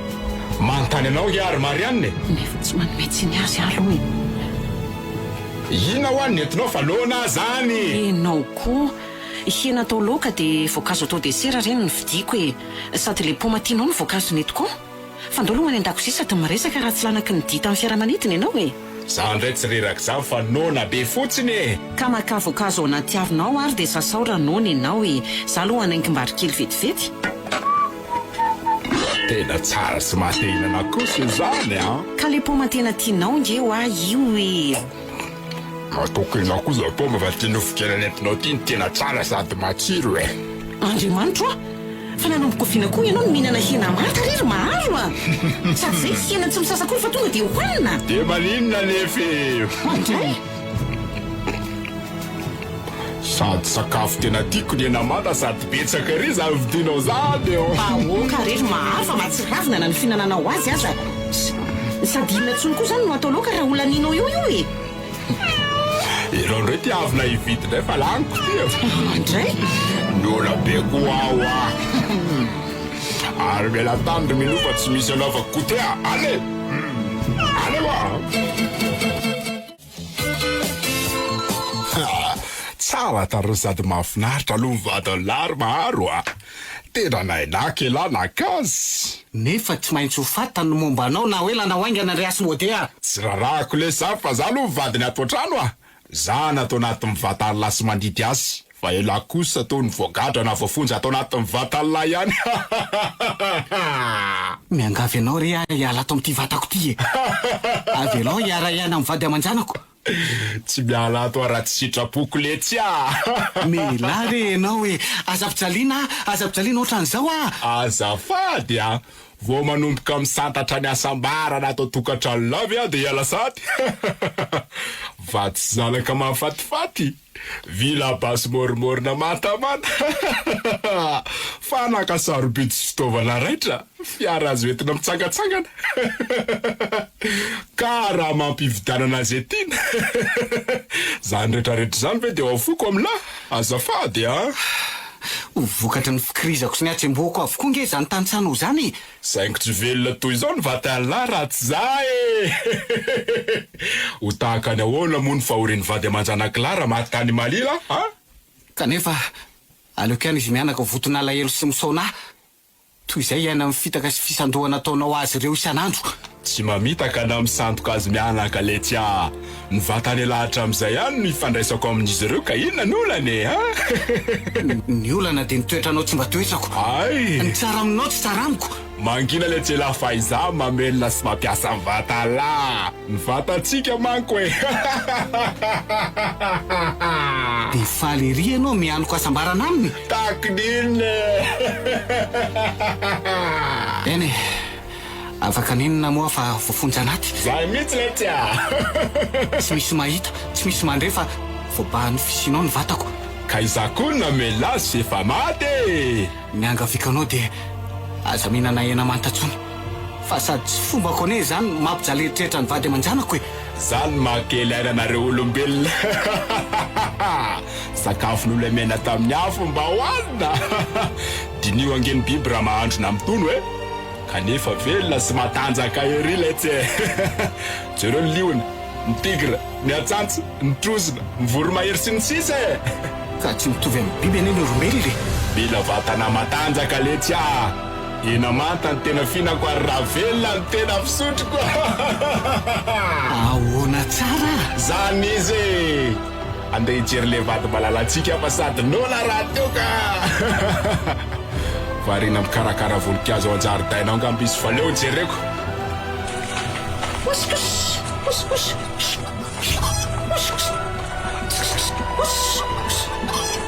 Speaker 6: Manontany anao ange aho ry Marianne e!
Speaker 2: Nefa tsy manome tsiny azy aho aloha e!
Speaker 6: Inona hoa no nentinao fa noana aho izany!
Speaker 2: Ianao koa! Hena atao laoka dia voankazo atao desera re no novidiako e! Sady ilay paoma tianao no voankazo nentiko ao. Fa ndao aloha any an-dakozia sady miresaka raha tsy lanaky ny dihy tamin'ny fiaramanidina ianao e!
Speaker 6: Za ndray tsy reraka izany fa noana be fotsiny e!
Speaker 2: Ka makà voankazo ao anaty harona ao ary dia sasao raha noana ianao e! Za aloha hanaingim-bary kely vetivety.
Speaker 6: Tena tsara sy maha te hihinana kosa izany an!
Speaker 2: Ka le paoma tena tianao nge hoa io e!
Speaker 6: Ataoko izaho koa izao paoma fa ity nofon-kena nentinao ity no tena tsara sady matsiro e!
Speaker 2: Andriamanitro a! Fa nanomboka oviana koa ianao no mihinana hena manta re ry Maharo a! Sady izay tsy hena tsy misasa akory fa tonga dia hohanina!
Speaker 6: Dia maninona anefa e!
Speaker 2: Mandray!
Speaker 6: Sady sakafo tena tiako ny hena manta sady betsaka ery izany vidinao izany ô!
Speaker 2: Aoka re ry Maharo fa mahatsiravina na ny fihinananao azy aza! Sady inona intsony koa izany no atao laoka raha ho lanianao eo io e!
Speaker 6: Ianao indray ty avy hividy indray fa laniko ty e!
Speaker 2: Indray?
Speaker 6: Noana be koa aho a! Ary miala tany ry Minou fa tsy misy anaovako goûter a! Allez! Allez hoa! Ha! Tsara tarehy sady mahafinaritra aloha ny vadin'lah ry Maharo a! Tena nainako elah naka azy!
Speaker 3: Nefa tsy maintsy ho fantany ny momba anao na ho ela na ho haingana ry Asmodee a!
Speaker 6: Tsy rarahako lesy zany fa za aloha mivadiny ato an-trano a! Za ny ato anatin'ny vatan'lah sy mandidy azy fa elah kosa toa ny voagadra na voafonja ato anatin'ny vatan'lah ihany hahahaha!
Speaker 3: Miangavy anao re aho hiala ato amin'ity vatako ity e! Avelao hiara-hiaina amin'ny vady aman-janako!
Speaker 6: Tsy miala ato aho raha tsy sitrapoko letsy a!
Speaker 3: Mialà re ianao e! Aza ampijaliana aho, aza ampijaliana ohatran'izao aho!
Speaker 6: Azafady a! Vao manomboka misantatra ny hasambarana ato an-tokantrano lava aho dia hiala sahady! Vady sy zanaka mahafatifaty! Villa basy môrimôrina mahatamana! Fanaka sarobidy sy fitaovana raitra, fiara azo entina mitsangantsangana! Ka raha mampividianana izay tiana! Izany rehetrarehetra izany ve dia ao am-foko amin'lah? Azafady a!
Speaker 3: Ho vokatry ny fikirizako sy ny hatsembohako avokoa nge izany tantsaha izany e!
Speaker 6: Saingy tsy velona toy izao ny vatan'lah raha tsy za e! Ho tahaka ny ahoana moa ny fahorian'ny vady aman-janak'lah raha maty tany Mali lah a?
Speaker 3: Kanefa aleoko ihany izy mianaka ho voton'alahelo sy misaona ahy toy izay hiaina amin'ny fitaka sy fisandohana ataonao azy ireo isan'andro.
Speaker 6: Tsy mamitaka na misandoka azy mianaka letsy a! Ny vatan'elah hatramin'izay ihany no ifandraisako amin'izy ireo ka inona ny olana e a!
Speaker 3: Ny olana dia ny toetranao tsy mba toetrako.
Speaker 6: Hay!
Speaker 3: Ny tsara aminao tsy tsara amiko.
Speaker 6: Mangina letsy elah fa izaho mamelona sy mampiasa ny vatan'lah! Ny vatantsika manko e!
Speaker 3: Dia faly ery ianao mianoka hasambarana aminy?
Speaker 6: Takin'inona e!
Speaker 3: Eny e! Afaka n'inona moa fa voafonja anaty.
Speaker 6: Zay mihitsy letsy a!
Speaker 3: Tsy misy mahita, tsy misy mandre fa voabahan'ny fisianao ny vatako.
Speaker 6: Ka izaho koa namela azy f'efa maty e!
Speaker 3: Ny angaviako anao dia aza mihinana hena manta intsony fa sady tsy fombako anie izany no mampijaly eritreritra ny vady aman-janako e!
Speaker 6: Zany maha kely aina anareo olombelona! Sakafo nolemena tamin'ny afo mba hohanina! Diniho ange ny biby raha mahandro na mitono e! Kanefa velona sy matanjaka ery letsy e! Jereo ny liona, ny tigra, ny atsantsa, ny trozona, ny voromahery sy ny sisa e!
Speaker 3: Ka tsy mitovy amin'ny biby anie ny olombelona e!
Speaker 6: Mila vatana matanjaka letsy a! Hena manta no tena fihinako ary raha velona no tena fisotroko!
Speaker 3: Ahoana tsara?
Speaker 6: Zany izy e! Andeha hijery le vady malalantsika fa sady noana rahateo ka! Variana mikarakara voninkazo ao an-jaridaina ao angamba izy fa leo jereko.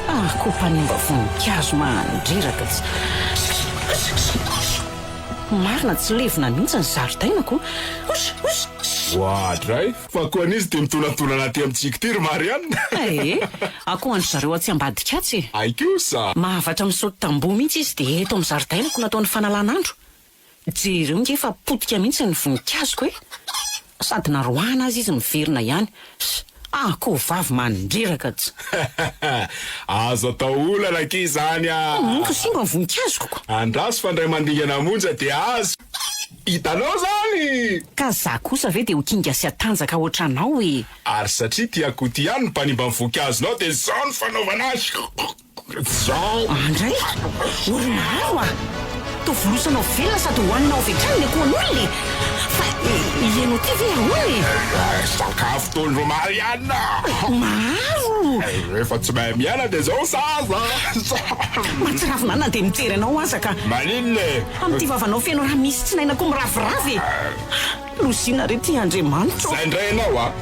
Speaker 2: Ah, koa mpanimba voninkazo mandreraka tsy. Marina tsy levona mihitsy ny zaridainako.
Speaker 6: Oadray! Fa koa an'izy ity mitonantonana aty amintsika ity ry Marianne?
Speaker 2: Ee, akoho an-dry zareo atsy ambadika atsy e!
Speaker 6: Hay kosa!
Speaker 2: Mahavatra misaoty tamboho mihitsy izy dia eto amin'ny zaridainako nataony fanalan'andro. Jereo nge fa potika mihitsy ny voninkazoko e! Sady naroahana aza izy miverina ihany. Akoho vavy mandreraka tsy.
Speaker 6: Azo atao olana akia izany a!
Speaker 2: Ko simba ny voninkazoko ko!
Speaker 6: Andraso fa indray mandingana monja dia azo. Hitanao zany!
Speaker 2: Ka za kosa ve dia ho kinga sy hatanjaka ohatranao e!
Speaker 6: Ary satria tia akoho ty ihany ny mpanimba ny vonkazonao dia zao no fanaovana azy! Zao.
Speaker 2: Andray! Ory maro a! Toa volosanao velona sady hohaninao avy hatrany ny akohon'olona e! Fa ianao ity ve ahoana e?
Speaker 6: Sakafo tondro Marianne a!
Speaker 2: Maro!
Speaker 6: Rehefa tsy mahay miaina dia zao saza!
Speaker 2: Mahatsiravina ahy na dia mijery anao aza ka!
Speaker 6: Maninona e?
Speaker 2: Amin'ity vavanao feno raha misy tsinaina koa miraviravy e! Lozina re ty Andriamanitra o!
Speaker 6: Zay ndray enao a!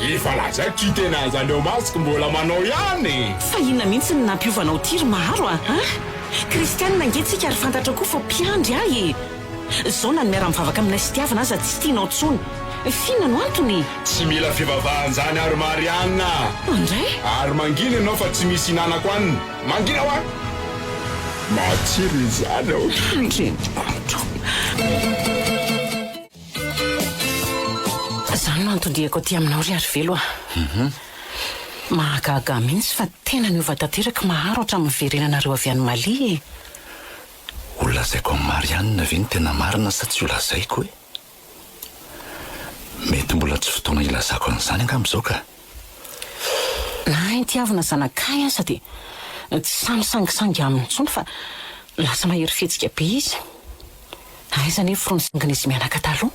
Speaker 6: Efa lazaiko tsy hiteny an'izany eo masoko mbola manao ihany e!
Speaker 2: Fa inona mihitsy no nampiova anao ty ry Maharo a! An! Kristianina ange tsika ary fantatrao koa fa mpiandry ahy e! Zao na ny miara-mivavaka aminay sy tiavina aza tsy tianao tsony! F'inona no antony e?
Speaker 6: Tsy mila fivavahana zany aho ry Marianne a!
Speaker 2: Andray!
Speaker 6: Ary mangina ianao fa tsy misy hinanako hanina! Mangina hoa! Matsiro izany ao!
Speaker 2: Andriamanitra o! Izany no anton-diako aty aminao ry Arivelo a! Mahagaga ahy mihitsy fa tena niova tanteraka i Maharo hatramin'ny niverenanareo avy any Mali e!
Speaker 1: Ho lazaiko amin'i Marianne ve ny tena marina sa tsy ho lazaiko e? Mety mbola tsy fotoana hilazako an'izany angamba izao ka!
Speaker 2: Na i Tiavina zanak'ahy aza dia tsy sahy misangisangy aminy intsony fa lasa mahery fihetsika be izy. Aiza anefa irony sangin'izy mianaka taloha?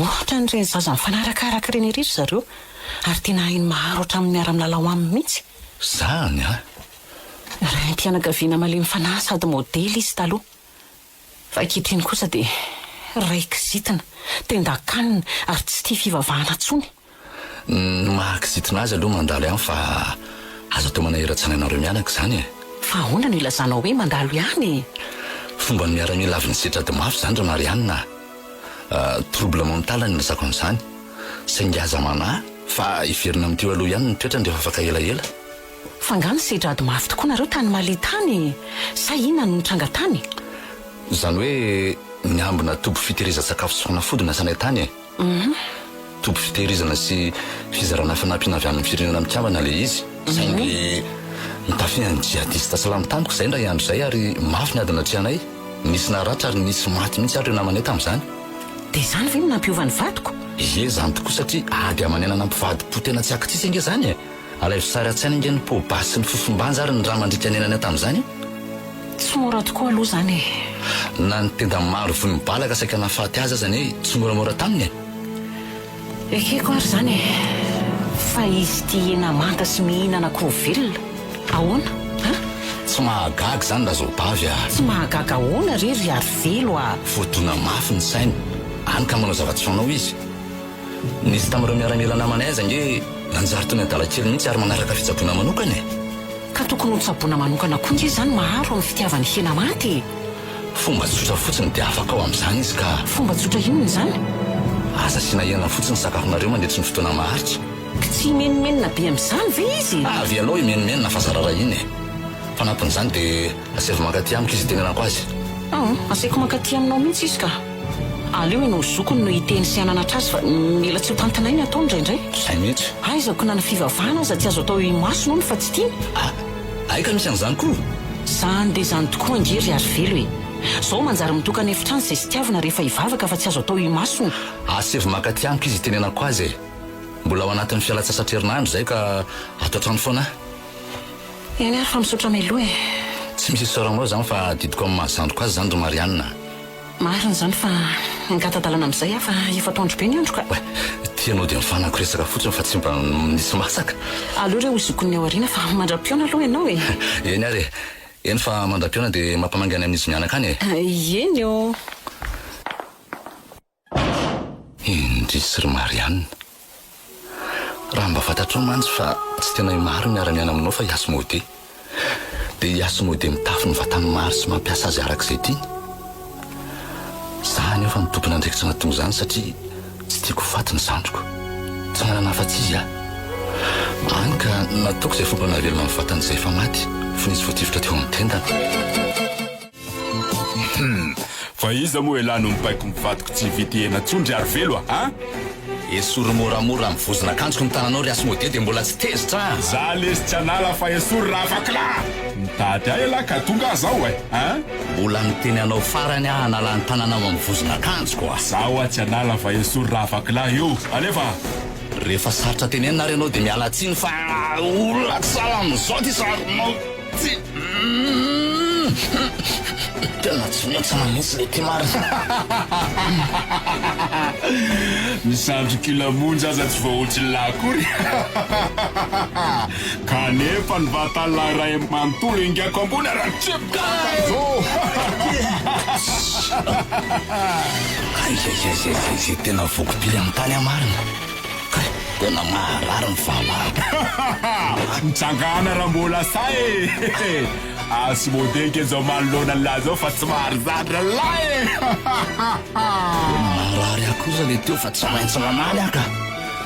Speaker 2: Ohatran'ireny zaza mifanarakaraka ireny ery ry zareo ary tena hainy maharo hatramin'ny miara-milalao aminy mihitsy.
Speaker 1: Zany an!
Speaker 2: Raim-pianakaviana malemy fanahy sady modely izy taloha. Fa ankehitriny kosa dia ray kizitina, tendan-kanina ary tsy tia fivavahana intsony.
Speaker 1: Ny maha kizitina azy aloha mandalo ihany fa aza atao manahiran-tsaina anareo mianaka izany e!
Speaker 2: Fa ahoana no ilazanao hoe mandalo ihany e?
Speaker 1: Fomban'ny miaramila avy nisetra ady mafy izany ry Marianne a! Trouble mental no ilazako an'izany. Saingy aza manahy fa hiverina amin'ny teo aloha ihany ny toetrany rehefa afaka elaela.
Speaker 2: Fa nga nisedra ady mafy tokoa nareo tany Mali tany e? Sa inona no nitranga tany?
Speaker 1: Izany hoe niambina toby fitehirizan-tsakafo sy fanafody ny asanay tany e? Toby fitehirizana sy fizarana fanampiana avy amin'ny Firenena Mikambana ilay izy. Saingy notafihan'ny djihadista silamo tampoka izay indray andro izay ary mafy ny ady natrehanay. Nisy naratra ary nisy maty mihitsy ary ireo namanay tamin'izany.
Speaker 2: Dia izany ve no nampiova ny vadiko?
Speaker 1: Ie, izany tokoa satria ady aman'aina nampivadi-po tena tsy ankitsitsy ange izany e! Alaivo sary an-tsaina ange ny poa-basy sy ny fofom-banja ary ny rà mandriaka niainanay tamin'izany e!
Speaker 2: Tsy mora tokoa aloha izany e!
Speaker 1: Na ny tenda maro voy mibalaka saika nahafaty azy aza anie tsy moramora taminy e!
Speaker 2: Ekeko ary izany e! Fa izy tia hena manta sy mihinana akoho velona, ahoana an?
Speaker 1: Tsy mahagaga izany Razaobavy a!
Speaker 2: Tsy mahagaga ahoana re ry Arivelo a!
Speaker 1: Voadona mafy ny sainy, any ka manao zava-tsy fanao izy. Nisy tamin'ireo miaramila namanay aza ange nanjary toy ny adala kely mihitsy ary manaraka fitsaboana manokana e!
Speaker 2: Ka tokony hotsaboana manokana koa nge izany Maharo amin'ny fitiavany hena maty e!
Speaker 1: Fomba tsotra fotsiny dia afaka ao amin'izany izy ka!
Speaker 2: Fomba tsotra inona izany?
Speaker 1: Aza asiana hena fotsiny ny sakafonareo mandritry ny fotoana maharitra.
Speaker 2: Tsy himenomenona be amin'izany ve izy?
Speaker 1: Avy aleo himenomenona fa zara raha iny e! Fanampin'izany dia asaivo mankaty amiko izy hitenenako azy.
Speaker 2: Hum, asaiko mankaty aminao mihitsy izy ka! Aleo ianao zokiny no hiteny sy hananatra azy fa mila tsy ho tantinay ny ataony indraindray.
Speaker 1: Zay mihitsy.
Speaker 2: Aiza ko na ny fivavahana aza tsy azo atao eo imasony hono fa tsy tiany.
Speaker 1: Ah! Hay ka misy an'izany koa!
Speaker 2: Zany dia zany tokoa ange ry Arivelo e! Zao manjary mitokana efitrano izay sitiavina rehefa hivavaka fa tsy azo atao eo imasony.
Speaker 1: Asaivo mankaty amiko izy hitenenako azy e! Mbola ao anatin'ny fialan-tsasatra herinandro izay ka ato an-trano foana aho.
Speaker 2: Eny ary fa misaotra mialoha e!
Speaker 1: Tsy misy isaoranao izany fa adidiko amin'ny maha zandriko azy izany ry Marianne a!
Speaker 2: Marina izany fa hangata-dalana amin'izay aho fa efa atoandro be ny andro ka.
Speaker 1: Oay, tianao dia mifanako resaka fotsiny fa tsy mba misy masaka.
Speaker 2: Aleo re ho zokin'ny ao aoriana fa mandra-pihaona aloha ianao e!
Speaker 1: Eny ary e! Eny fa mandra-pihaona dia mampamangy any amin'izy mianaka any e!
Speaker 2: Eny ô!
Speaker 1: Indrisy ry Marianne. Raha mba fantatrao mantsy fa tsy tena i Maro miara-miaina aminao fa i Asmodée. Dia i Asmodée mitafy ny vatan'i Maro sy mampiasa azy araka izay tiany. Za anefa no tompon'andraikitra nahatonga izany satria tsy tiako ho faty ny zandriko. Tsy manana afa-tsy izy aho. Hany ka nataoko izay fomba nahavelona ny vatany izay efa maty fony izy voatifitra teo amin'ny tendany.
Speaker 6: Hum! Fa iza moa elah no mibaiko ny vadiko tsy hividy hena tsony ry Arivelo a! An?
Speaker 1: Esory moramora amin'ny vozon'akanjoko ny tananao ry Asmodée dia mbola tsy tezitra an!
Speaker 6: Za lesy tsy hanala fa esory Ravakla! Mitady ahy elah ka tonga aho zao e! An?
Speaker 1: Mbola miteny anao farany aho hanala ny tananao amin'ny vozon'akanjoko a!
Speaker 6: Za hoa tsy hanala fa esory Ravakla io! Alefa!
Speaker 1: Rehefa sarotra tenenina ary ianao dia miala tsiny fa olona tsy sahala amin'izao ity sarinao! Tsy Tena tsy mihintsana mihitsy le ty marina.
Speaker 6: Ny sandry kila monja aza tsy voahontsin'lah akory. Kanefa ny vatan'lah iray manontolo ingako ambony ary atsipiko zao.
Speaker 1: Aiaiaiaiai tena voky pily amin'ny tany aho marina. Kay, tena maharary ny valahako.
Speaker 6: Mitsangàna raha mbola sahy e! Asmodee nge zao manoloana an'lah zao fa tsy maharizatra an'lah e!
Speaker 1: Tena maharary ahy kosa le teo fa tsy maintsy mamaly aho ka!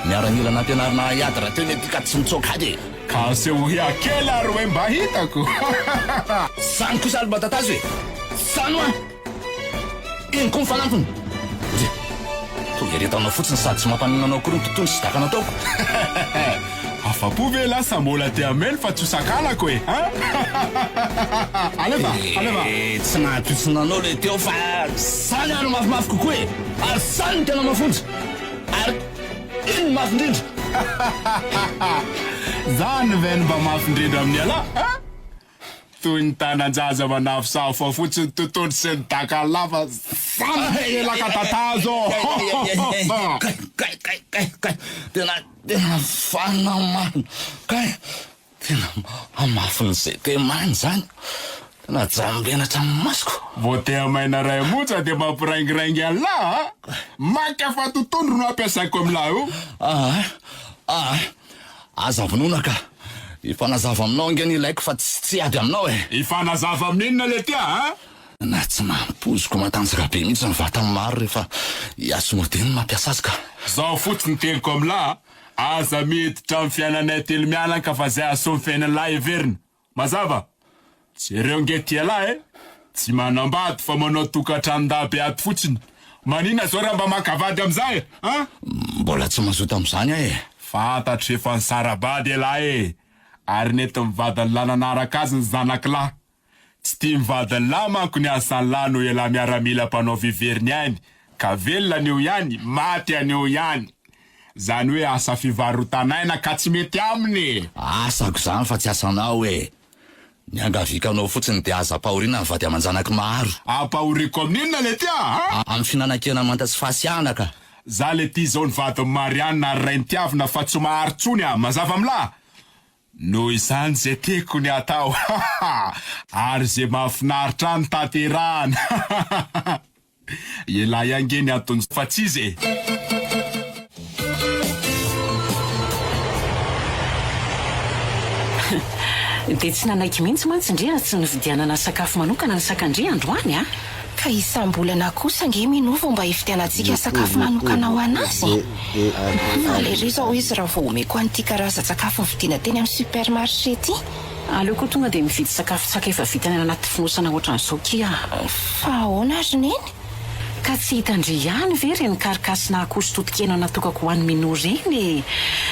Speaker 1: Miaramila nampianarina ahy hiady rahateo ny aty ka tsy mitsoaka ady e!
Speaker 6: Ka asehoy ahy kely ary hoe mba hitako!
Speaker 1: Zany kosa alo mba tatazo e! Zany hoa! Iny koa ny fanampiny! Ndry! Toa iretanao fotsiny sady tsy mampaninona anao akory ny tontolo sy daka nataoko.
Speaker 6: Afa-po ve lah sa mbola te hamely fa tsy ho sakanako e! Hein? Alefa! Alefa!
Speaker 1: Eh, tsy nahatosina anao le teo fa zany ary mafimafy kokoa e! Ary zany no tena mafonja! Ary iny no mafy indrindra!
Speaker 6: Zany ve no mba mafy indrindra amin'ialahy? Hein? Toy ny tanan-jaza manafosafo fotsiny tontolo sy ny daka lava zany elaka tatazo.
Speaker 1: Kay kay kay kay kay tena tena vanona marina kay tena hamafin'izay temany zany tena jambena hatramin'ny masoko.
Speaker 6: Vao te hamaina ray monja dia mampiraingiraingy an'lah a! Maka fa tontondro no ampiasaiko amin'lah io.
Speaker 1: Aa aa Aza vonoina ka! Hifanazava aminao ange ny ilaiko fa tsy tsy hiady aminao e!
Speaker 6: Hifanazava amin'inona letia a?
Speaker 1: Na tsy nampoiziko matanjaka be mihitsy ny vatan'ny maro rehefa i Asmodee no mampiasa azy ka!
Speaker 6: Zao fotsiny teniko amin'lah a! Aza miditra amin'ny fiainanay telo mianaka fa zay ahasoa ny fiainan'lah heverina! Mazava? Jereo nge ty ialahy e! Tsy manambady fa manao tokantranon-dahy be ato fotsiny. Manina zao raha mba maka vady amizay e! An?
Speaker 1: Mbola tsy mazoto amizany aho e!
Speaker 6: Fantatro efa nisara-bady ialahy e! Ary nentin'ny vadin'lah nanaraka azy ny zanak'lah. Tsy tian'ny vadin'lah manko ny asan'lah noho ialahy miaramila mpanao vivery ny ainy, ka velona anio ihany, maty anio ihany. Zany hoe asa fivarotan'aina ka tsy mety aminy e!
Speaker 1: Asako izany fa tsy asanao e! Ny angaviako anao fotsiny dia aza ampahoriana ny vady aman-janak'i Maharo.
Speaker 6: Ampahoriako amin'inona letia a?
Speaker 1: Amin'ny fihinanan-kena manta sy fahasiahana ka!
Speaker 6: Za letia izao ny vadin'i Marianne ary rain-tiavina fa tsy maharo tsony a! Mazava amin'lah? Noho izany ze tiako ny atao ary ze mahafinaritra ahy ny tanterahana. Elah ange ny antony fa tsy izy e!
Speaker 2: Dia tsy nanaiky mihitsy mantsy ndry raha tsy nividianana sakafo manokana ny sakan-dry androany a!
Speaker 4: Ka isam-bolana kosa ange Minou vao mba hividianantsika sakafo manokana ho an'azy e! Faly ery izao izy raha vao omeko an'ity karazan-tsakafo novidiana teny amin'ny supermarché ity.
Speaker 2: Aleo koa tonga dia mividy sakafo tsaka efa vita any anaty fonosana ohatran'izao kia a!
Speaker 4: Fa ahoana ry Neny?
Speaker 2: Ka tsy hitan-dry ihany ve ireny karikasina akoho sy totokena natokako ho an'i Minou ireny e!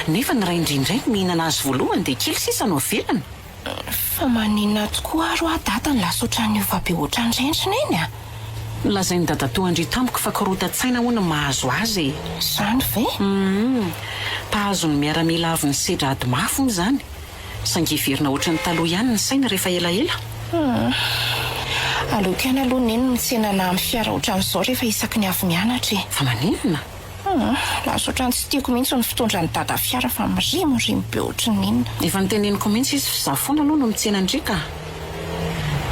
Speaker 2: Nefa ny rain-dry indray no mihinana azy voalohany dia kely sisa no avelany.
Speaker 4: Fa maninona tokoa ary hoa dada no lasa ohatran'ny niova be ohatran'ireny ry Neny a?
Speaker 2: Nolazain'i dadatoan-dry tamiko fa korotan-tsaina hono ny mahazo azy e!
Speaker 4: Izany ve?
Speaker 2: Humm! Mpahazo ny miaramila avy nisedra ady mafy hono izany. Saingy hiverina ohatran'ny taloha ihany ny saina rehefa elaela.
Speaker 4: Humm. Aleoko ihany aloha Neny mitsena anah amin'ny fiara ohatran'izao rehefa isaky ny avy mianatra e.
Speaker 2: Fa maninona?
Speaker 4: Humm. Lasa ohatran'ny tsy tiako mihitsy ny fitondran'i Dada fiara fa mirimorimo be ohatran'ny inona.
Speaker 2: Efa noteneniko mihitsy izy f'izaho foana aloha no mitsena an-dry ka.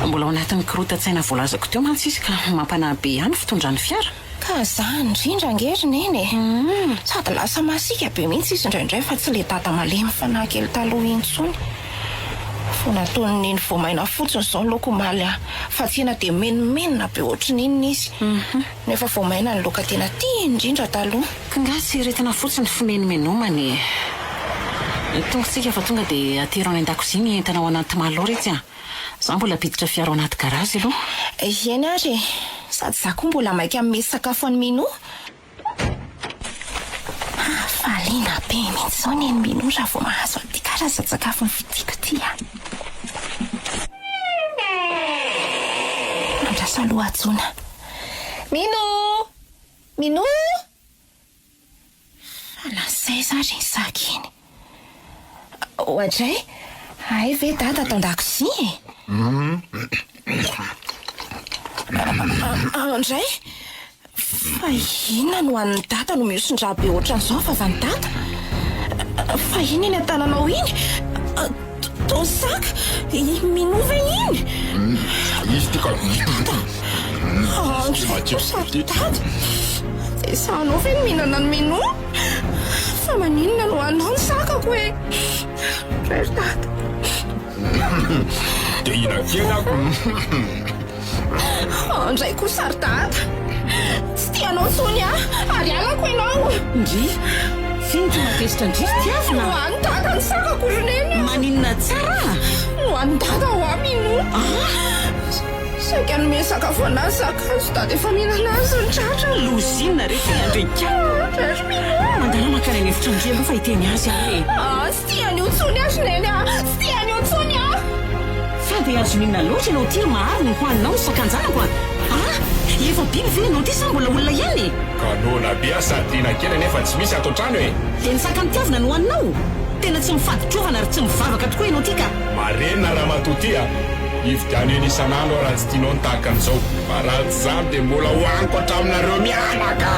Speaker 2: Mbola ao anatin'ny korotan-tsaina voalazako teo mantsy izy ka mampanahy be ihany ny fitondrany fiara.
Speaker 4: Ka zany indrindra ange ry Neny e! Sady lasa masiaka be mihitsy izy indraindray fa tsy le dada malemy fanahy kely taloha intsony. Vao nataon'i Neny voamaina fotsiny izao ny laoka omaly aho fa tsena dia menomenona be ohatry ny inona izy. Nefa voamaina ny laoka tena tiany indrindra taloha.
Speaker 2: K'ngaha tsy aretina fotsiny fimenomenomana e! Tonga tsika fa tonga dia atero any an-dakozia ny entana ao anaty malao retsy a! Za mbola hampiditra fiara ao anaty garazy aloha.
Speaker 4: Eny ary e! Sady za koa mbola maika hanome sakafo an'i Minou. Hafaliana be mihitsy izao ny an'i Minou raha vao mahazo an'ity karazan-tsakafo novidiako ity a! Andraso aloha Jona. Minou! Minou! Fa lasa aiza ary iny saka iny? Oadray! Hay ve dada ato an-dakozia e? Andray! Fa inona no hanin'i dada no mihosin-drà be ohatran'izao ny vavan'i dada? Fa inona iny an-tananao iny? Toa saka! I Minou ve iny?
Speaker 6: Izy ity ka.
Speaker 4: Dada! Andray kosa ry dada! Dia sahanao ve ny mihinana an'i Minou? Fa maninona no haninao ny sakako e? Ry dada!
Speaker 6: Dia hihinan-kena ako.
Speaker 4: Andray kosa ry dada! Tsy tia anao intsony aho ary halako ianao!
Speaker 2: Ndry! F'ino ty mahatezitra an-dry ry Tiavina?
Speaker 4: Nohanin'i dada ny sakako ry neny a!
Speaker 2: Maninona tsara?
Speaker 4: Nohanin'i dada hoa Minou!
Speaker 2: Ah!
Speaker 4: Saika nomeny sakafo anazy sakazo dada efa mihinana azy ny tratrany!
Speaker 2: Lozinina re ty Andrika!
Speaker 4: Andray ry Minou!
Speaker 2: Mandala mankany an'efitra an-dry aloha fa hiteny azy aho e!
Speaker 4: Ah! Tsy tia an'io intsony aho ry neny a! Tsy tia an'io intsony aho!
Speaker 2: Fa dia azo inona loatra ianao ity ry Mahary no hohaninao ny sakan-janako a! Ah! Efa biby ve ianao ity sa mbola olona ihany e?
Speaker 6: Ka noana be aho sady tiana kely nefa tsy misy ato an-trano e!
Speaker 2: Dia ny sakan'ny tiavina no hohaninao? Tena tsy mifaditrovana ary tsy mivavaka tokoa ianao ity ka!
Speaker 6: Marenina ramatoa ty a! Ividiano eny isan'andro aho raha tsy tianao ny tahaka an'izao, fa raha tsy izany dia mbola hohaniko hatraminareo mianaka!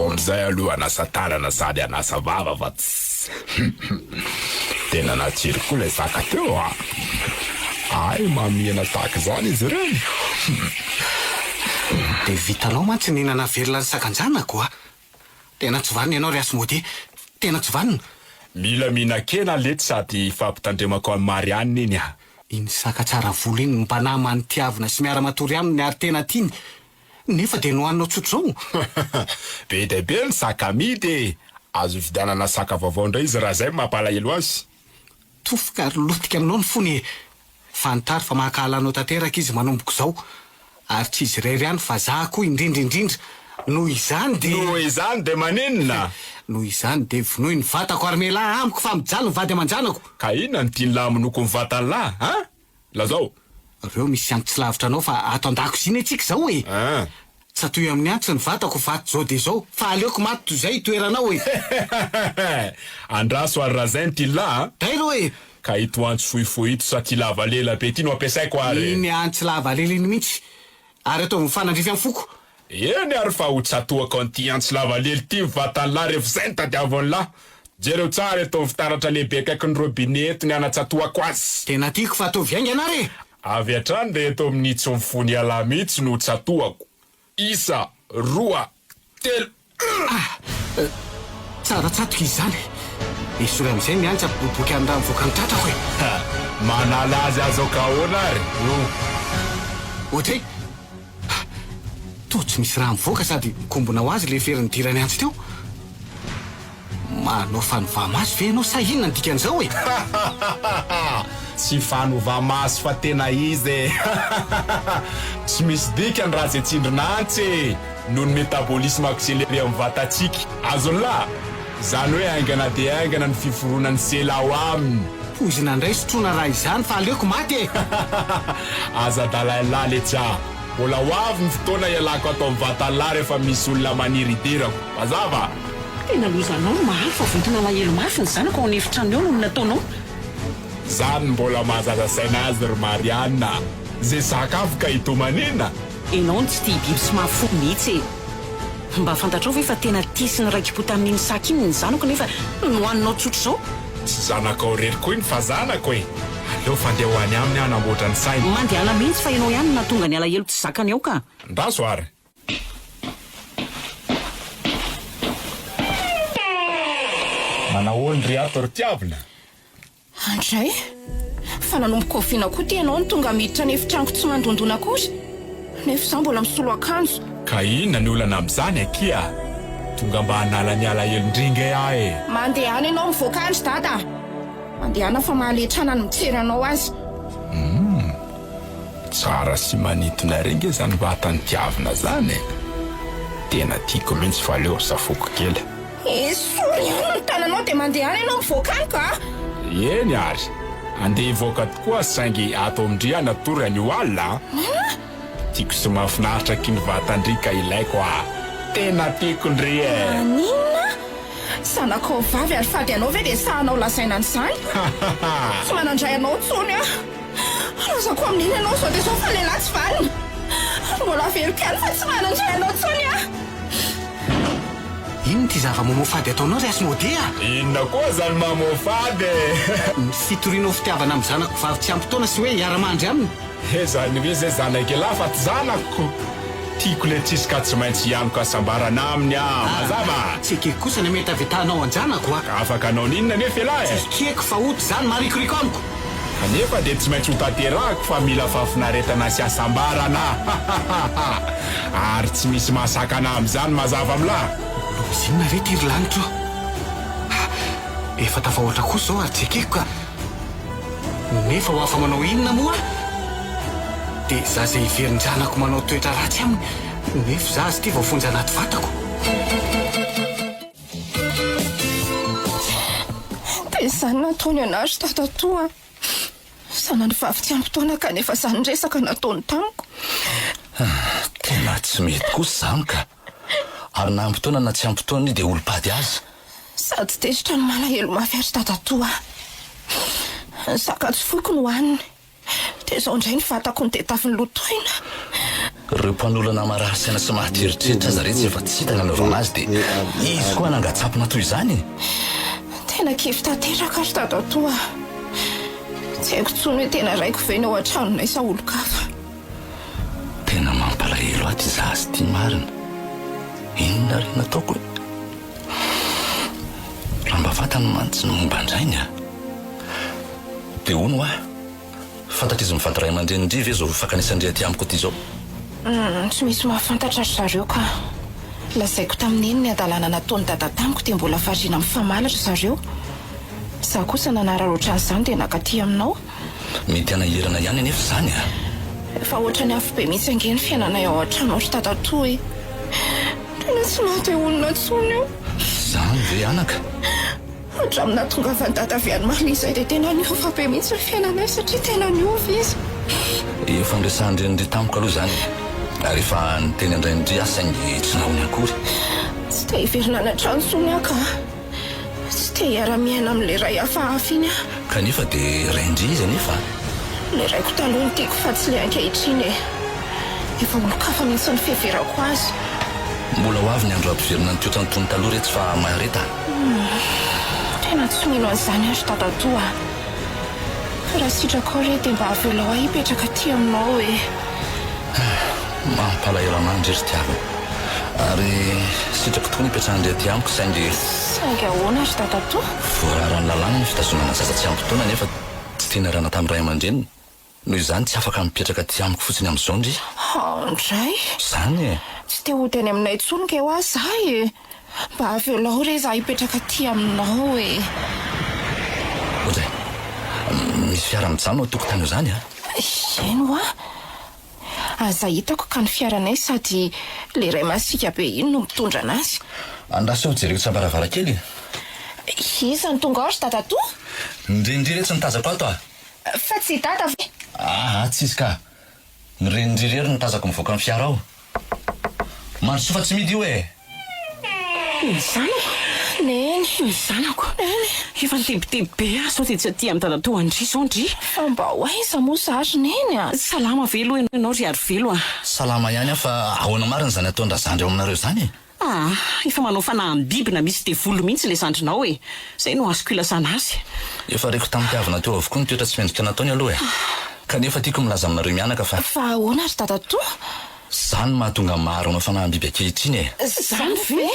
Speaker 6: Amin'izay aloha hanasa tanana sady hanasa vava fa tss. Tena natsiro koa ilay saka teo a! Hay mamihana tahaka izany izy ireny.
Speaker 3: Dia vitanao mantsy ny nanavelona ny sakan-janako a! Tena tsy vanona ianao ry Asmodee, tena tsy vanona!
Speaker 6: Mila mihinan-kena letsy sady fampitandremako an'i Marianne iny a!
Speaker 3: Iny saka tsara volo iny mba namany tiavina sy miara-matory aminy ary tena tiany, nefa dia nohaninao tsotr'izao?
Speaker 6: Be dia be ny saka amidy e! Azo ividianana saka vaovao indray izy raha izay no mampalahelo azy.
Speaker 3: Tofoka ary lotika aminao ny fony e! Fantaro fa mankahala anao tanteraka izy manomboka izao, ary tsy izy irery ihany fa za koa indrindra indrindra, noho izany dia.
Speaker 6: Noho izany dia maninona?
Speaker 3: Noho izany dia vonoy ny vatako ary mialà amiko fa mijaly ny vady aman-janako.
Speaker 6: Ka inona no tian'lah hamonoako ny vatan'lah an? Lazao.
Speaker 3: Reo misy antsy lavitra anao fa ato an-dakozia anie tsika izao e! Tsatoy amin'ny antsy ny vatako vato zao dia zao fa aleoko maty toy izay hitoeranao e!
Speaker 6: Andraso ary razainy ty lah a!
Speaker 3: Dai rô e!
Speaker 6: Ka ito antsy fohifohy ito sa ty lava lela be ty no ampiasaiko ary e!
Speaker 3: Iny antsy lava lela iny mihitsy ary ataovy mifanandrify amin'ny foko!
Speaker 6: Eny ary fa ho tsatohako an'ity antsy lava lela ity ny vatan'lah rehefa izay no tadiavin'lah! Jereo tsara eto amin'ny fitaratra lehibe akaikin'ny robinet eto ny anatsatohako azy!
Speaker 3: Tena tiako fa ataovy haingana ary e!
Speaker 6: Avy hatrany dia eto amin'ny tsy mifono ialahy mihitsy no tsatohako. Isa, roa, telo,
Speaker 3: Ah! Tsara tsatoka izy izany. Esory amin'izay ny antsy ampiboiboika ny rà mivoaka ny tratrako e!
Speaker 6: Ha! Manala azy azo ka ahoana ary?
Speaker 3: Oh! Ohatray! Ha! Toa tsy misy rà mivoaka sady mikombona ho azy ilay fery nidiran'ny antsy teo. Manao fanovà-maso ve ianao sa inona ny dikan'izao e?
Speaker 6: Hahahaha! Tsy fanovà-maso fa tena izy e! Hahahaha! Tsy misy dikany raha tsy atsindrona antsy e! Noho ny métabolisme accéléré amin'ny vatantsika. Azon'lah? Izany hoe haingana dia haingana ny fiforonan'ny sela ao aminy.
Speaker 3: Poizina indray sotroina raha izany fa aleoko maty e!
Speaker 6: Hahahaha! Aza adalain'lah letsy ah! Mbola ho avy ny fotoana hialako ato amin'ny vatan'lah rehefa misy olona maniry hidirako. Mazava?
Speaker 2: Tena lozanao ry Mahary fa vonton'alahelo mafy ny zanako ao an'efitrano ao noho ny nataonao.
Speaker 6: Zany mbola mahazaza saina azy ry Marianne a! Ze sakafo ka itomanina?
Speaker 2: Enao no tsy tia biby sy mafy fo mihitsy e! Mba fantatrao ve fa tena tia sy niraiki-po tamin'iny saka iny ny zanako nefa nohaninao tsotr'izao?
Speaker 6: Tsy zanakao irery koa iny fa zanako e! Aleo fa ndeha ho any aminy aho hanamboatra ny sainy.
Speaker 2: Mandehana mihitsy fa enao ihany no nahatonga ny alahelo tsy zakany ao ka!
Speaker 6: Andraso ary! Manahoana ry ato ry tiavina?
Speaker 4: Andray! Fa nanomboka oviana koa ty ianao no tonga miditra ny efitranoko tsy mandondona akory? Nefa izaho mbola misolo akanjo.
Speaker 6: Ka inona ny olana amin'izany akia? Tonga mba hanala ny alahelon-dry nge aho e!
Speaker 4: Mandehana ianao mivoaka any ry dada a! Mandehana fa mahaletrana ny mijery anao aza.
Speaker 6: Humm! Tsara sy manintona ery nge zany vatany tiavina zany e! Tena tiako mintsy fa aleo safoko kely.
Speaker 4: Esory ihany ny tananao dia mandehana ianao mivoaka any ka!
Speaker 6: Eny ary! Andeha hivoaka tokoa saingy ato amin-dry aho natory anio alina a!
Speaker 4: Inona?
Speaker 6: Tiako sy mahafinaritra akia ny vatan-dry ka ilaiko ah! Tena tiako ndry eh!
Speaker 4: Maninona? Zanakao vavy ary fady anao ve dia sahanao lazaina an'izany? Tsy manan-dray anao intsony aho. Lazaiko amin'iny ianao izao dia izao fa lehilahy tsy vanona. Ary mbola averiko ihany fa tsy manan-dray anao intsony aho.
Speaker 3: Inona ity zava-mamoafady ataonao ry Asmodee a?
Speaker 6: Inona koa izany mamoafady e?
Speaker 3: Ny fitorianao fitiavana amin'ny zanako vavy tsy ampy taona sy hoe hiara-mandry aminy.
Speaker 6: He zany ve zay zanak'ialahy fa tsy zanako? Tiako le tsisy ka tsy maintsy hianoka hasambarana aminy aho, mazava?
Speaker 3: Tsy ekeko kosa ny hametavetanao an-janako a!
Speaker 6: Ka afaka hanao n'inona anefa ialahy e?
Speaker 3: Tsy ekeko fa ota izany, marikoriko amiko!
Speaker 6: Kanefa dia tsy maintsy ho tanterahako fa mila fahafinaretana sy hasambarana hahahaha! Ary tsy misy mahasakana amin'izany mazava amin'lah!
Speaker 3: Loza inona re ity ry lanitra o! Efa tafahoatra kosa izao ary tsy ekeko ka! Nefa ho afa-manao inona moa aho? Dia za izay heverin-janako manao toetra ratsy aminy, nefa za aza ity voafonja anaty vatako.
Speaker 4: Dia izany nataony anah ry dadatoa a! Zanany vavy tsy ampy taona kanefa izany resaka nataony tamiko.
Speaker 1: Tena tsy mety kosa izany ka! Ary na ampy taona na tsy ampy taona io dia olom-pady azy.
Speaker 4: Sady tezitra no malahelo mafy ahy ry dadatoa a! Ny saka tsy foiko no haniny. Dia izao indray ny vatako no tedaviny lotoina.
Speaker 1: Ireo mpanolana marary saina sy maty eritreritra aza re tsy efa tsy hita ny hanaovana azy dia izy koa hanangan-tsampona toy izany e!
Speaker 4: Tena kivy tanteraka ry dadatoa a! Tsy haiko intsony hoe tena raiko ve ny ao an-tranonay sa olon-kafa.
Speaker 1: Tena mampalahelo ahy ity zaza ity marina. Inona ary no nataoko e? Raha mba fantany mantsy ny momba an-drainy a! Dia hono hoa, fantatr'izy mivady ray aman-drenin-dry ve izao fankanesan-dry aty amiko aty izao?
Speaker 4: Humm, tsy misy mahafantatra ry zareo ka. Lazaiko tamin'i Neny ny hadalana nataon'i Dada tamiko dia mbola variana mifamaly ry zareo. Izaho kosa nanararaotra an'izany dia nankaty aminao.
Speaker 1: Mety hanahirana ihany anefa izany a!
Speaker 4: Efa ohatran'ny afobe mihitsy ange ny fiainanay ao an-trano ry dadatoa e! Tena tsy maha te honina intsony io.
Speaker 1: Izany ve anaka?
Speaker 4: Hatramin'ny nahatongavan'i dada avy any Mali izay dia tena niova be mihitsy ny fiainanay satria tena niova izy.
Speaker 1: Efa niresahan-drenin-dry tamiko aloha izany e! Ary efa niteny an-drain-dry aho saingy tsy nahony akory.
Speaker 4: Tsy te hiverina any an-trano intsony aho ka. Tsy te hiara-miaina amin'ilay ray hafahafa iny aho.
Speaker 1: Kanefa dia rain-dry izy anefa.
Speaker 4: Ilay raiko taloha no tiako fa tsy ilay ankehitriny e. Efa olon-kafa mihitsy ny fiheverako azy.
Speaker 1: Mbola ho avy ny andro hampiverina ny toetrany toy ny taloha re tsy fa mahareta.
Speaker 4: Humm. Tena tsy mino an'izany aho ry dadatoa a. Fa raha sitrakao re dia mba avelao ahy hipetraka aty aminao e.
Speaker 1: Mampalahelo anah ndry ry tiavina. Ary sitrako tokoa ny hipetrahan-dry aty amiko saingy.
Speaker 4: Saingy ahoana ry dadatoa?
Speaker 1: Voararan'ny lalàna ny fitazonana zaza tsy ampy taona nefa tsy tiana rana tamin'ny ray aman-dreniny. Noho izany tsy afaka mipetraka aty amiko fotsiny amin'izao ndry.
Speaker 4: Haa ndray!
Speaker 1: Izany e!
Speaker 4: Tsy te hody any aminay intsony nge hoa za e! Mba avelao re za hipetraka aty aminao e!
Speaker 1: Ohatray, misy fiara mijanona ao an-tokotany ao izany a!
Speaker 4: Eny hoa! Aza hitako ka ny fiaranay sady le ray masiaka be iny no mitondra anazy.
Speaker 1: Andraso eo jereko tsy am-baravarankely e!
Speaker 4: Iza no tonga ao ry dadatoa?
Speaker 1: Ny renin-dry re tsy nitazako ato a!
Speaker 4: Fa tsy i dada ve?
Speaker 1: Aa tsy izy ka! Ny renin-dry irery no tazako mivoaka ny fiara ao. Mandrosoa fa tsy midy io e!
Speaker 2: Ny zanako?
Speaker 4: Neny!
Speaker 2: Ny zanako?
Speaker 4: Neny!
Speaker 2: Efa nitebiteby be aho sao dia tsy aty amin'i dadatoa an-dry izao ndry.
Speaker 4: Fa mba ho aiza moa za ry Neny a?
Speaker 2: Salama ve aloha ianao ry Arivelo a?
Speaker 1: Salama ihany aho fa ahoana marina izany ataon-drazandry ao aminareo izany e?
Speaker 2: Ah, efa manao fanaham-biby na misy devoly mihitsy ilay zandrinao e! Izay no azoko ilazana azy.
Speaker 1: Efa reko tamim-piavina teo avokoa ny toetra tsy mendrika nataony aloha e! Kanefa tiako milaza aminareo mianaka fa.
Speaker 4: Fa ahoana ry dadatoa?
Speaker 1: Izany no mahatonga maro hanao fanaham-biby ankehitriny e!
Speaker 4: Izany ve?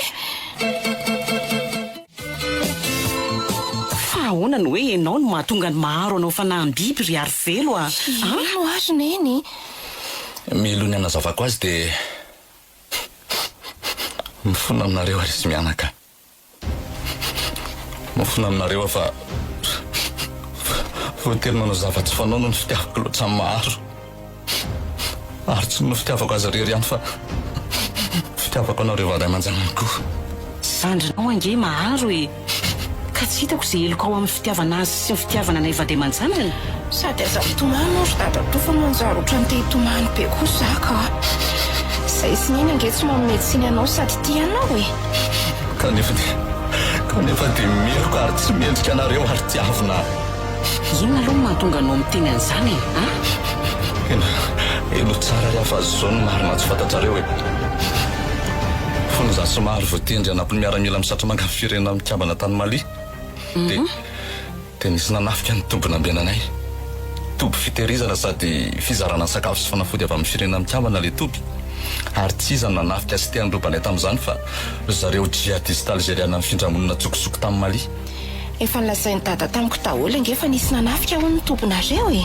Speaker 2: Fa ahoana no hoe ianao no mahatonga ny maro hanao fanaham-biby ry Arivelo a?
Speaker 4: Ino ary Neny?
Speaker 1: Mialoha ny hanazavako azy dia. Mifona aminareo ary izy mianaka. Mifona aminareo aho fa voatery nanao zava-tsy fanao noho ny fitiavako loatra maro. Ary tsy noho ny fitiavako azy irery ihany fa fitiavako anareo vady aman-janany koa.
Speaker 2: Zandrinao ange Maharo e! Ka tsy hitako izay heloka ao amin'ny fitiavana azy sy ny fitiavana anay vady aman-janany.
Speaker 4: Sady aza mitomany moa ry dadatoa fa manjary ohatran'ny te hitomany be koa za ka. Izay sy neny ange tsy manome tsiny anao sady tia anao e.
Speaker 1: Kanefa dia, kanefa dia meloka ary tsy mendrika anareo ary tiavina.
Speaker 2: Inona aloha no mahatonga anao miteny an'izany e? A?
Speaker 1: Heno, heno tsara ary aho fa zao no marina tsy fantatrareo e. Fony izaho somary voatendry hanampy ny miaramila misatro-manga ny firenena mikambana tany Mali, dia, dia nisy nanafika ny toby nambenanay. Toby fitehirizana sady fizarana sakafo sy fanafody avy amin'ny firenena mikambana ilay toby. Ary tsy iza no nanafika sy te handroba anay tamin'izany fa ry zareo djihadista alzeriana nifindra monina an-tsokosoko tany Mali.
Speaker 4: Efa nolazain'i Dada tamiko daholo ange fa nisy nanafika hono ny tobinareo e!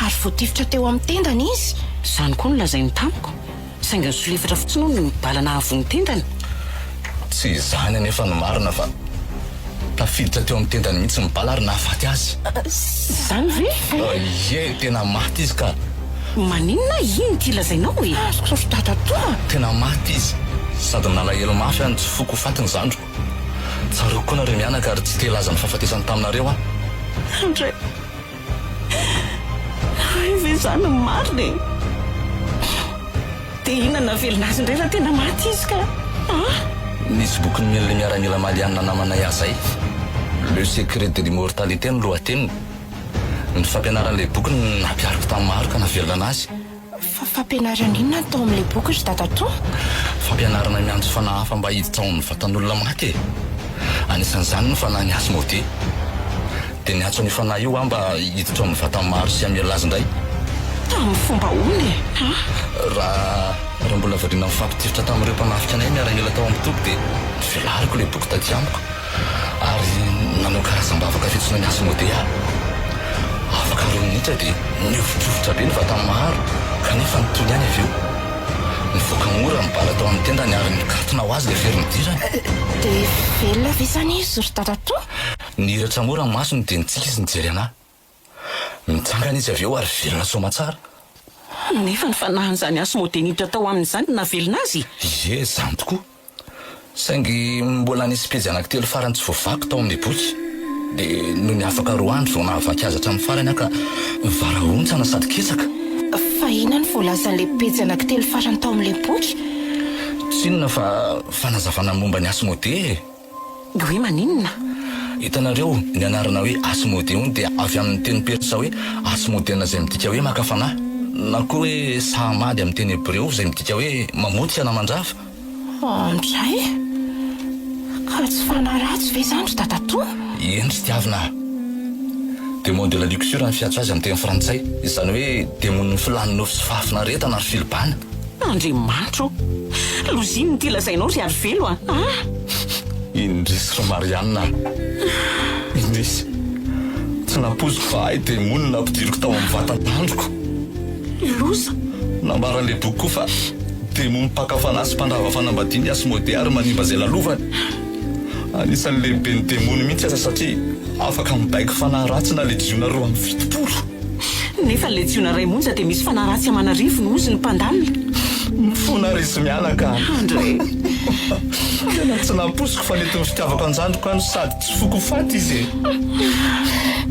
Speaker 4: Ary voatifitra teo amin'ny tendany izy.
Speaker 2: Izany koa no lazainy tamiko, saingy nisolefatra fotsiny hono ny bala nahavoa ny tendany.
Speaker 1: Tsy izany anefa no marina fa tafiditra teo amin'ny tendany mihitsy ny bala ary nahafaty azy.
Speaker 2: Izany ve?
Speaker 1: Ie, tena maty izy ka.
Speaker 2: Maninona iny ity lazainao e?
Speaker 4: Azoko ry dadatoa a!
Speaker 1: Tena maty izy, sady nalahelo mafy aho ny tsy foko ho faty ny zandriko. Tsaroako koa nareo mianaka ary tsy te hilaza ny fahafatesany taminareo aho.
Speaker 2: Andray. Hay ve izany ny marina e? Dia inona no nahavelona azy indray raha tena maty izy ka? Ah!
Speaker 1: Nisy boky nomen'ilay miaramila malianina namanay ahy izay. Le secret de l'immortalité no lohateniny. Ny fampianaran'ilay boky no nampihariko tamin'ny maro ka nahavelona an'azy.
Speaker 4: Fa fampianarana inona no tao amin'ilay boky ry dadatoa?
Speaker 1: Fampianarana miantso fanahy hafa mba hiditra ao amin'ny vatan'olona maty e! Anisan'izany ny fanahin'i Asmodée. Dia niantso an'io fanahy io aho mba hiditra ao amin'ny vatan'i Maro sy hamelona azy indray.
Speaker 2: Tamin'ny fomba ahoana e? Ha?
Speaker 1: Raha raha mbola variana nifampitifitra tamin'ireo mpanafika anay miaramila tao amin'ny toby dia novelariko ilay boky taty amiko. Ary nanao karazam-bavaka fiantsoana an'i Asmodée aho. Afaka roa minitra dia nihovitrovitra be ny vatan'i Maharo, kanefa nitony ihany avy eo. Nivoaka mora ny bala tao amin'ny tendany ary nikatona ho azy ilay fery nidirany.
Speaker 4: Dia velona ve izany izy ry dadatoa?
Speaker 1: Nihiratra mora ny masony dia nitsiky izy nijery anà. Nitsangana izy avy eo ary velona soamatsara.
Speaker 2: Nefa ny fanahin'izany Asmodée niditra tao aminy izany no nahavelona azy?
Speaker 1: Ie, izany tokoa. Saingy mbola nisy pejy anankitelo farany tsy voavaky tao amin'ilay boky. Dia nony afaka roa andro vao nahavaky azy hatramin'ny farany aho ka nivarahontsana sady ketraka.
Speaker 4: Fa inona no voalazan'ilay pejy anankitelo farany tao amin'ilay boky?
Speaker 1: Tsy inona fa fanazavana momba ny Asmodée e!
Speaker 2: Hoe maninona?
Speaker 1: Hitanareo, ny anarana hoe Asmodée hono dia avy amin'ny teny persa hoe Asmodena izay midika hoe maka fanahy, na koa hoe Sahamady amin'ny teny hebreo izay midika hoe mamotika na mandrava.
Speaker 4: Andray! Ka tsy fanahy ratsy ve izany ry dadatoa?
Speaker 1: Eny ry tiavina a! Démon de la luxure ny fiantso azy amin'ny teny frantsay, izany hoe demonin'ny filàn'ny nofo sy fahafinaretana ary filibana.
Speaker 2: Andriamanitra ô! Loza inona ity lazainao ry Arivelo a! Ah!
Speaker 1: Indrisy ry Marianne a! Indrisy! Tsy nampoiziko fa hay demony no nampidiriko tao amin'ny vatan'androko.
Speaker 2: Loza!
Speaker 1: Nambaran'ilay boky koa fa demony mpaka fanahy sy mpandrava fanambadiana i Asmodée ary manimba izay lalovany. Anisan'ny lehiben'ny demony mihitsy aza satria afaka mibaiko fanahy ratsy na lejiona 72.
Speaker 2: Nefa ny lejiona iray monja dia misy fanahy ratsy aman'arivony hozy ny mpandalina.
Speaker 1: Mifona ry izy mianaka a!
Speaker 2: Andray.
Speaker 1: Tena tsy nampoiziko fa nentin'ny fitiavako an-jandriko aho no sady tsy foko ho faty izy e!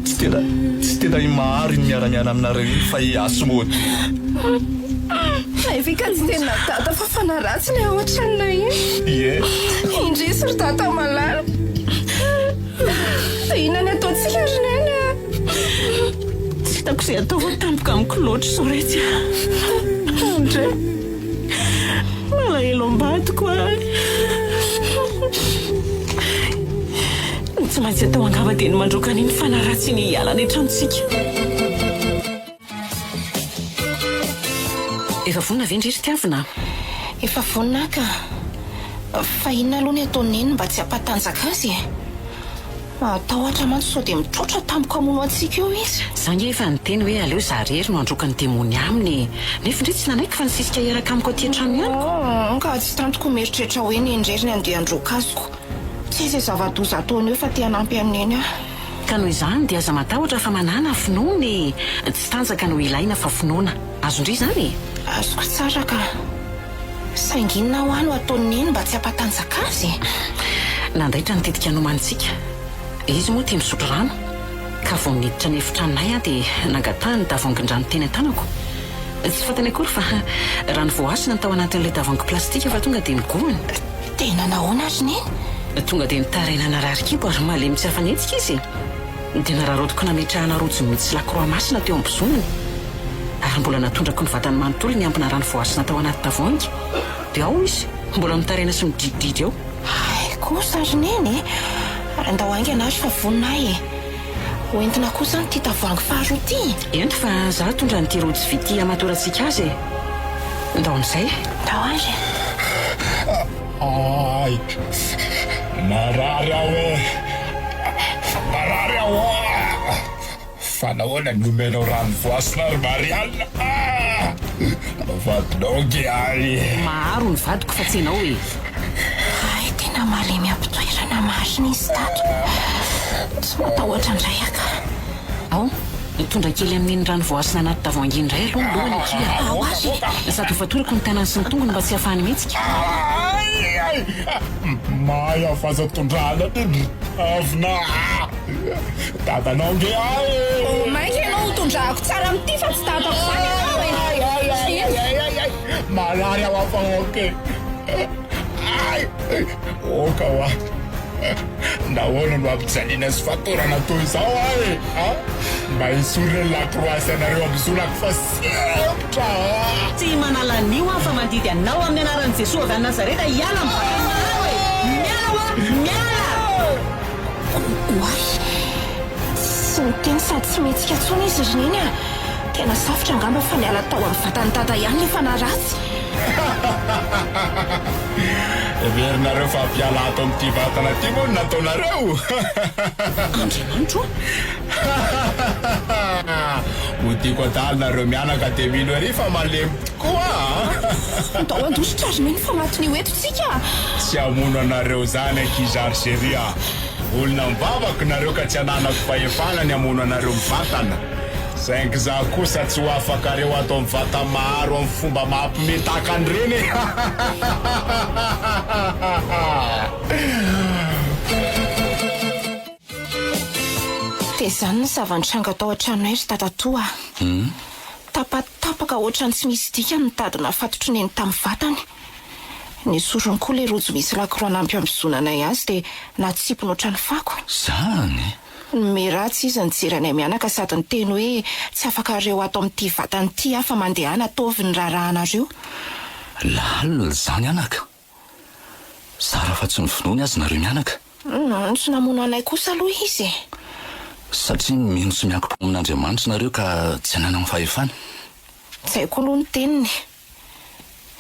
Speaker 1: Tsy tena, tsy tena i Maharo iny miara-miana aminareo iny fa i Asmodée.
Speaker 4: Hay ve ka tsy tena dada fa fanahy ratsy ilay ao an-tranonay iny?
Speaker 1: Ie.
Speaker 4: Indrisy ry dada malala. Dia inona ny ataontsika ry Neny a?
Speaker 2: Tsy hitako izay atao fa tampoka amiko loatra izao retsy a! Andray! Malahelo am-badiko aho. Ny tsy maintsy atao angamba dia ny mandroaka an'iny fanahy ratsy iny hiala any an-tranontsika. Efa vonona ve ndry ry Tiavina?
Speaker 4: Efa vonona aho ka. Fa inona aloha ny ataon'i Neny mba tsy hampatanjaka azy e? Mahatahotra mantsy sao dia mitroatra tampoka hamono antsika eo izy.
Speaker 2: Za nge efa niteny hoe aleo za rery no handroaka ny demony aminy e! Nefa ndry tsy nanaiky fa nisisika hiaraka amiko aty an-trano ihany ko.
Speaker 4: Oh, ka tsy tantiko mieritreritra hoe Neny irery ny andeha handroaka azy ko. Tsy hay izay zava-doza ataony eo fa te hanampy an'i Neny aho.
Speaker 2: Ka noho izany dia aza matahotra fa manàna finoana e! Tsy tanjaka no ilaina fa finoana. Azon-dry izany e?
Speaker 4: Azoko tsara ka. Saingy inona hoa no ataon'i Neny mba tsy hampatanjaka azy e?
Speaker 2: Nandaitra ny tetika nomanintsika. Izy moa tia misotro rano, ka vao niditra ny efitranonay aho dia nangatahany ny tavoahangin-drano teny an-tanako. Tsy fantany akory fa rano voahasina ny tao anatin'ilay tavoahangy plastika fa tonga dia nigohany.
Speaker 4: Tena nahoana ry Neny?
Speaker 2: Tonga dia nitaraina narary kibo ary malemy tsy afa-nihetsika izy. Dia nararaotiko nametrahana rojo misy lakroa masina teo am-bozonany. Ary mbola natondrako ny vatany manontolo niambina rano voahasina tao anaty tavoahangy. Dia ao izy, mbola mitaraina sy midridridry eo.
Speaker 4: Hay kosa ry Neny e! Andao haingana ary fa vonona aho e! Ho entina koa izany ity tavoahangy faharoa ity?
Speaker 2: Ento fa za hitondra an'ity rojo vy ity hamatorantsika azy e! Ndao amin'izay.
Speaker 4: Ndao ary e!
Speaker 6: Hay! Marary aho e! Marary aho a! Fa nahoana no nomenao rano voasina ry Marianne ah! Vadinao ange ahy e!
Speaker 2: Maharo ny vadiko fa tsy ianao e!
Speaker 4: Hay tena malemy am-pitoerana marina izy tato. Tsy matahotra indray aho ka.
Speaker 2: Ao, mitondra kely amin'iny rano voasina anaty tavoahangy iny indray aloha ny lohany akia.
Speaker 4: Ao ary e!
Speaker 2: Sady hofatorako ny tanany sy ny tongony mba tsy hahafahany mihetsika.
Speaker 6: Ay! Ay! Mahay aho fa aza tondrahana ry avona ah! Dadanao nge ahy e!
Speaker 4: Vao mainka ianao ho tondrahako tsara amin'ity fa tsy dadako izany ianao e!
Speaker 6: Ay ay ay ay ay ay! Marary aho afa ok! Ay! Oka hoa! Nahoana no ampijaliana sy fatorana toy izao aho e? A? Mba esory ny lakroa sy anareo amin'ny zonako fa sempotra a!
Speaker 7: Tsy manala an'io aho fa mandidy anao amin'ny anaran'i Jesoa avy any Nazareta hiala amin'ny vatan'i Maharo e! Miala hoa! Miala!
Speaker 4: Oay! Tsy miteny sady tsy mihetsika intsony izy ry Neny a! Tena safotra angamba fa niala tao amin'ny vatan'i Dada ihany ilay fanahy ratsy.
Speaker 6: Heverinareo fa hampiala ato amin'ity vatana ity moa no nataonareo?
Speaker 2: Andriamanitro ô!
Speaker 6: Modiako adala nareo mianaka dia mino ery fa malemy tokoa a!
Speaker 4: Ndao handositra ry Neny fa matin'io eto tsika!
Speaker 6: Tsy hamono anareo zany ankizy Algeria a! Olona mivavaka nareo ka tsy ananako fahefana ny hamono anareo mivantana. Saingy za kosa tsy ho afakareo ato amin'ny vata maharo amin'ny fomba mampime tahaka an'ireny e!
Speaker 4: Dia izany ny zava-nitranga tao an-tranonay ry dadatoa a! Tapatapaka ohatran'ny tsy misy dikany ny tady nafatotry neny tamin'ny vatany. Nesoriny koa ilay rojo misy lakroa nampiambozonanay azy dia natsipiny ohatran'ny fako.
Speaker 1: Zany?
Speaker 4: Nome ratsy izy nijery anay mianaka sady niteny hoe tsy afakareo ato amin'ity vatana ity aho fa mandehana ataovy ny raharahanareo.
Speaker 1: Lalina izany anaka. Zara fa tsy novonoiny aza nareo mianaka.
Speaker 4: Tsy namono anay kosa aloha izy e.
Speaker 1: Satria mino sy miankim-po amin'Andriamanitra nareo ka tsy ananany fahefana.
Speaker 4: Tsy haiko aloha ny teniny.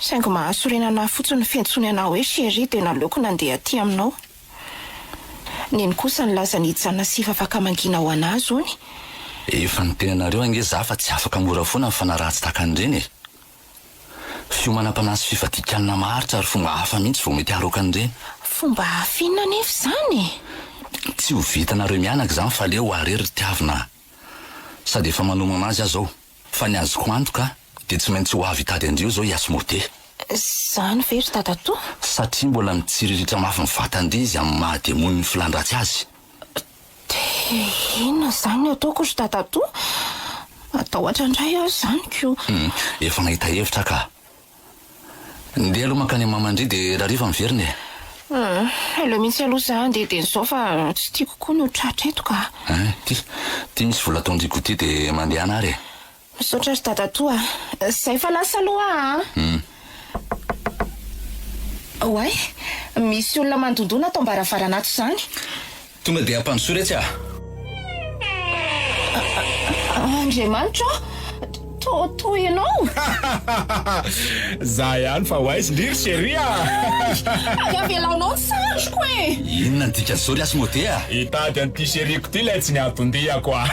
Speaker 4: Saingy mahasorena anah fotsiny ny fiantsoany anah hoe chérie dia naleoko nandeha aty aminao. Neny kosa nilaza ny hijanona sy hivavaka mangina ho anah zony.
Speaker 1: Efa niteny anareo ange za fa tsy afaka mora foana ny fanaraha-tsy tahaka an'ireny e! Fiomanam-panahy sy fifadian-kanina maharitra ary fomba hafa mihitsy vao mety haroaka an'ireny.
Speaker 4: Fomba hafa inona anefa izany e?
Speaker 1: Tsy ho vitanareo mianaka izany fa aleo aho irery ry tiavina a! Sady efa manomana azy aho izao. Fa ny azoko antoka dia tsy maintsy ho avy hitady an-dry io izao i Asmodée.
Speaker 4: Izany ve ry dadatoa?
Speaker 1: Satria mbola mitsiriritra mafy ny vatan-dry izy amin'ny maha demonin'ny filan-dratsy azy.
Speaker 4: Dia inona izany no ataoko ry dadatoa? Matahotra indray aho izany ko.
Speaker 1: Hum, efa nahita hevitra aho ka. Ndeha aloha mankany amin'ny maman-dry dia rahariva miverina e.
Speaker 4: Hum, aleo mihitsy aloha za handeha dieny izao fa tsy tiako koa ny ho tratra eto ka.
Speaker 1: Hein, ty, ty misy vola ataon-dry goûter dia mandehana ary e.
Speaker 4: Misaotra ry dadatoa a. Zay fa lasa aloha a.
Speaker 1: Hum.
Speaker 4: Oay, misy olona mandondona ato am-baravarana ato izany.
Speaker 1: Tonga dia ampandrosoa retsy ah!
Speaker 4: Andriamanitra ô! Toa toa ianao?
Speaker 6: Za ihany fa ho aiza ndry ry chérie ah!
Speaker 4: Ary avelaonao ny sandriko e!
Speaker 1: Inona ny dikan'izao ry Asmodée ah?
Speaker 6: Hitady an'ity chérie-ko ity ilay tsy nianton-diako ah!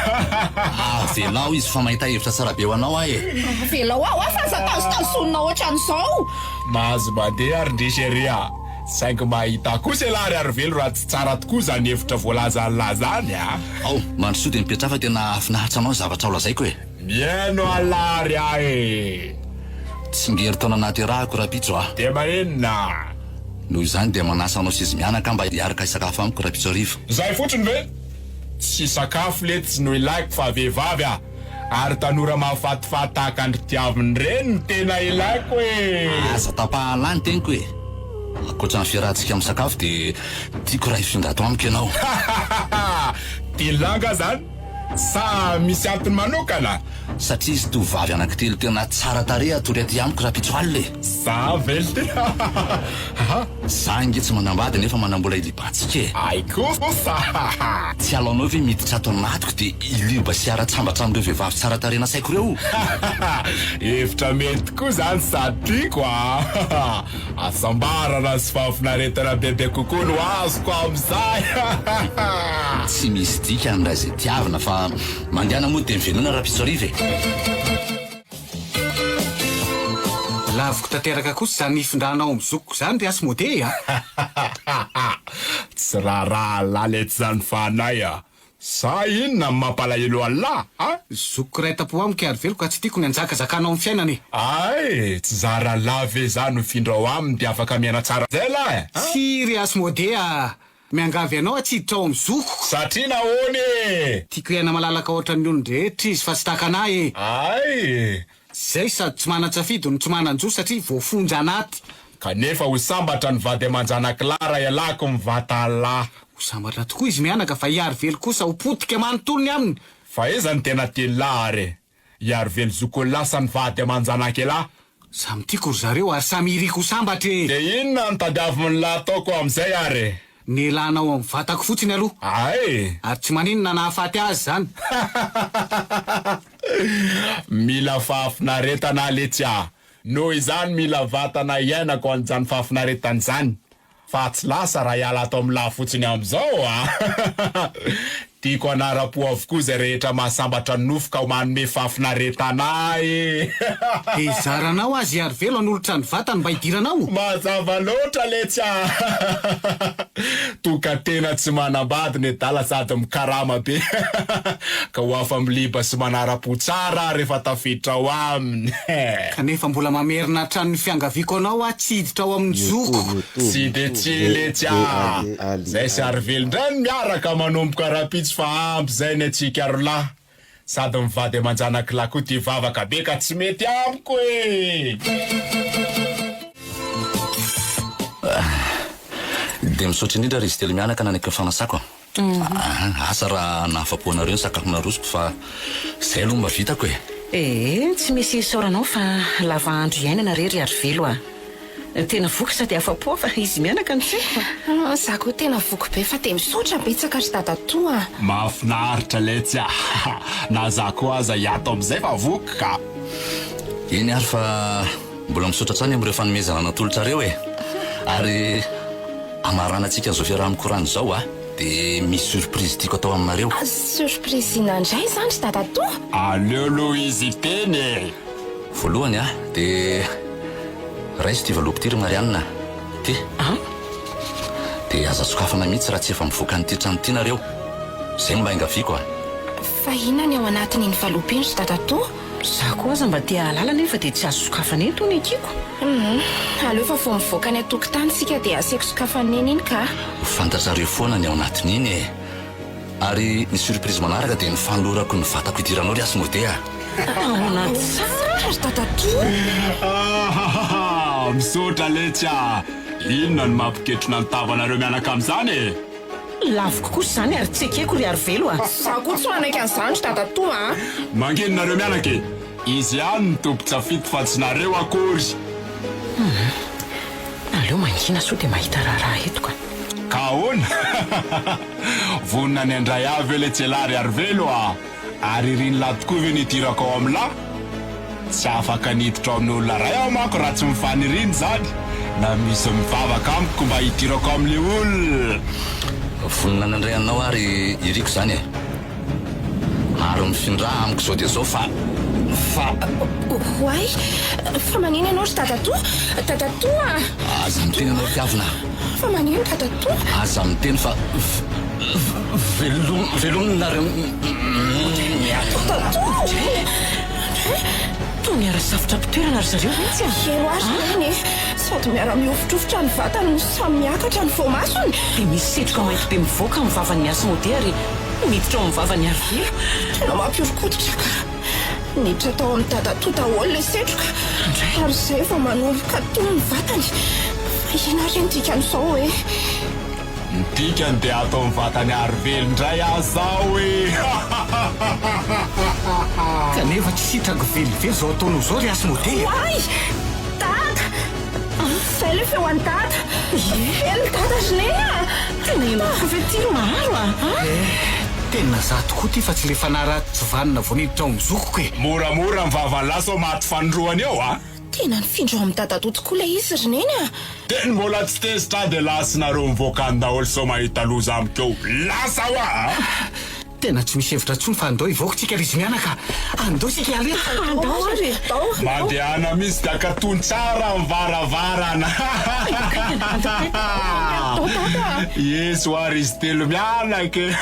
Speaker 1: Avelao izy fa mahita hevitra tsara be ho anao aho e!
Speaker 4: Avelao aho ah fa aza tazotazonina ohatran'izao!
Speaker 6: Mahazo mandeha ary ndry chérie ah! Saingy mahita kosa elah ry Arivelo raha tsy tsara tokoa izany hevitra voalazan'lah zany a!
Speaker 1: Ao, mandrosoa dia mipetraha fa tena hahafinaritra anao ny zavatra ho lazaiko e!
Speaker 6: Mihaino an'lah ary aho e!
Speaker 1: Tsingerin-taona nahaterahako rahampitso a!
Speaker 6: Dia maninona?
Speaker 1: Noho izany dia manasa anao sy izy mianaka mba hiaraka hisakafo amiko rahampitso hariva.
Speaker 6: Izay fotsiny ve? Tsy sakafo letsy no ilaiko fa vehivavy a! Ary tanora mahafatifaty tahaka an-dry Tiavina ireny no tena ilaiko e!
Speaker 1: Aza tapahana ny teniko e! Ankoatra ny fiarahantsika misakafo dia tiako raha hifindra ato amiko ianao.
Speaker 6: Telo angaha zany? Sa misy antony manokana?
Speaker 1: Satria izy tovovavy anankitelo tena tsara tarehy hatory aty amiko rahampitso alina e!
Speaker 6: Za ve lty ha!
Speaker 1: Za ange tsy manambady nefa manambola hilibantsika e!
Speaker 6: Ay kosa!
Speaker 1: Tsy halaonao ve miditra ato anatiko dia hiliba sy hiara-tsambatra amin'ireo vehivavy tsara tarehy nasaiko ireo?
Speaker 6: Hevitra mety koa zany sady tiako a! Hasambarana sy fahafinaretana bebe kokoa no azoko amin'izay!
Speaker 1: Tsy misy dikany raha izay tiavina fa mandehana mody dia mivelona rahampitso hariva e!
Speaker 3: Laviko tanteraka kosa izany hifindranao amin'ny zokiko izany ry Asmodee a!
Speaker 6: Tsy raharaha Allah letsy izany fanahy a! Sa inona no mampalahelo Allah a?
Speaker 3: Zokiko iray tampo amiko i Arivelo ka tsy tiako ny hanjakazakanao amin'ny fiainana e!
Speaker 6: Ay! Tsy zara Allah ve za no hifindra ao aminy dia afaka miaina tsara zay lah e?
Speaker 3: Tsia ry Asmodee a! Miangavy anao aho tsy hiditra ao amin'ny zokiko!
Speaker 6: Satria nahoana e?
Speaker 3: Tiako hiaina malalaka ohatran'ny olon-drehetra izy fa tsy tahaka anah e!
Speaker 6: Ay!
Speaker 3: Zay sady tsy manan-tsafidy no tsy manan-jo satria voafonja anaty.
Speaker 6: Kanefa ho sambatra ny vady aman-janak'i lahy raha ialako ny vata lahy.
Speaker 3: Ho sambatra tokoa izy mianaka fa i Arivelo kosa ho potika manontolo ny aminy.
Speaker 6: Fa aiza no tena tian'i lahy ary e? I Arivelo zokony lahy sa ny vady aman-janak'i lahy?
Speaker 3: Samy tiako ry zareo ary samy iriko ho sambatra e!
Speaker 6: Dia inona no tadiavin'i lahy ataoko amin'izay ary e?
Speaker 3: Ny elanao amin'ny vatako fotsiny aloha.
Speaker 6: Ay!
Speaker 3: Ary tsy maninona na hahafaty azy izany.
Speaker 6: Mila fahafinaretana aho letsy ah! Noho izany mila vatana hiainako an'izany fahafinaretana izany fa tsy lasa raha hiala ato amin'lah fotsiny amin'izao ah! Tiako hanara-po avokoa izay rehetra mahasambatra ny nofo ka manome fahafinaretana ahy e!
Speaker 3: Dia zaranao azy i Arivelo hanolotra ny vatany mba hidiranao?
Speaker 6: Mazava loatra letsy ah! Tokan-tena tsy manambady ny adala sady mikarama be ka ho afa-miliba sy manara-po tsara aho rehefa tafiditra ao aminy.
Speaker 3: Kanefa mbola mamerina hatrany ny fiangaviako anao aho tsy hiditra ao amin'ny zokiko.
Speaker 6: Tsy dia tsy letsy ah! Zay sy Arivelo indray no miaraka manomboka rahampitso fa ampy zay ny antsika rolahy. Sady mivady aman-janak'lah koa tia vavaka be ka tsy mety amiko e!
Speaker 1: Dia misaotra indrindra ry izy telo mianaka nanaiky ny fanasako a! Asa raha nahafapo anareo ny sakafo narosoko fa izay aloha mba vitako e!
Speaker 2: Ee, tsy misy isaoranao fa lava andro iainana re ry Arivelo a! Tena voky sady afa-po fa izy mianaka no tsy haiko.
Speaker 4: Za koa tena voky be fa dia misaotra betsaka ry dadatoa a!
Speaker 6: Mahafinaritra letsy a! Na za koa aza hiato amin'izay fa voky ka!
Speaker 1: Eny ary fa mbola misaotra hatrany amin'ireo fanomezana natolotrareo e! Ary hamaranantsika an'izao fiaraha-mikorana izao a! Dia misy surprise tiako atao aminareo.
Speaker 4: Surprise inona indray izany ry dadatoa?
Speaker 6: Aleo aloha izy hiteny e!
Speaker 1: Voalohany a, dia raiso ity valopy ity ry Marianne a! Ity.
Speaker 2: An?
Speaker 1: Dia aza sokafana mihitsy raha tsy efa mivoaka an'ity trano ity nareo. Izay no mba iangaviako a!
Speaker 4: Fa inona ny ao anatin'iny valopy iny ry dadatoa?
Speaker 2: Za koa aza mba te hahalala nefa dia tsy azo sokafana eto hono ekeko.
Speaker 4: Humm, aleo fa vao mivoaka any an-tokotany isika dia asaiko sokafan'i Neny iny ka.
Speaker 1: Ho fantatrareo foana ny ao anatin'iny e! Ary ny surprise manaraka dia ny fanolorako ny vatako hidiranao ry Asmodee a!
Speaker 2: Ahoana tsara
Speaker 4: ry dadatoa?
Speaker 6: Ahahaha! Misaotra letsy a! Inona no mampiketrona ny tavanareo mianaka amin'izany e?
Speaker 2: Laviko kosa izany ary tsy ekeko ry Arivelo a!
Speaker 4: Za koa tsy manaiky an'izany ry dadatoa a!
Speaker 6: Mangina nareo mianaka e! Izy ihany no tompon-tsafidy fa tsy nareo akory!
Speaker 2: Humm! Aleo mangina sao dia mahita raharaha eto ka!
Speaker 6: Ka ahoana? Vonona ny handray ahy ve letsy elah ry Arivelo a! Ary irin'lah tokoa ve ny hidirako ao amin'lah? Tsy afaka ny hiditra ao amin'ny olona iray aho manko raha tsy mifaniriana izany, na misy mivavaka amiko mba hidirako ao amin'ilay olona.
Speaker 1: Vonona ny handray anao aho ry iriko izany e! Ary mifindrà amiko izao dia izao fa fa.
Speaker 4: Oay! Fa manino ianao ry dadatoa? Dadatoa a!
Speaker 1: Aza miteny ianao ry Tiavina a!
Speaker 4: Fa manino dadatoa?
Speaker 1: Aza miteny fa velom velominareo miady.
Speaker 4: Dadatoa!
Speaker 2: Toa miara-safotra am-pitoerana ry zareo mihitsy a!
Speaker 4: Hero azy neny e! Sady miara-mihovotrovotra ny vatany no samy miakatra ny voamasony!
Speaker 2: Dia misy setroka mainty be mivoaka amin'ny vavan'ny Asmodee ary.
Speaker 7: Miditra ao amin'ny vavan'i Arivelo.
Speaker 4: Tena mampihoron-koditra ka. Niditra tao amin'i dadatoa daholo ilay setroka. Ary izay vao manomboka tony ny vatany. Fa inona ary ny dikan'izao e?
Speaker 6: Ny dikany dia ato amin'ny vatan'i Arivelo indray aho izao e!
Speaker 3: Kanefa tsy sitrako velively izao ataonao izao ry Asmodée a!
Speaker 4: Oay! Dada! Izay ilay feo an'i Dada! Velona Dada ry Neny a!
Speaker 7: Tena ianao tokoa ve ity ry Maharo a?
Speaker 3: Eh! Tena za tokoa ity fa tsy ilay fanahy ratsy tsy vanona vao niditra ao amin'ny zokiko e!
Speaker 6: Moramora ny vavan'lah sao maty fanindroany eo a!
Speaker 4: Tena nifindra ao amin'i Dadatoa tokoa ilay izy ry Neny a!
Speaker 6: Teny mbola tsy tezitra aho dia lasinareo mivoaka any daholo sao mahita loza amiko eo. Lasa hoa a!
Speaker 3: Tena tsy misy hevitra intsony fa andao hivoaka tsika ry izy mianaka a! Andao isika hiala eto!
Speaker 7: Andao ary e!
Speaker 6: Mandehana mihitsy dia akatony tsara ny varavarana. Yes hoa ry izy telo mianaka e!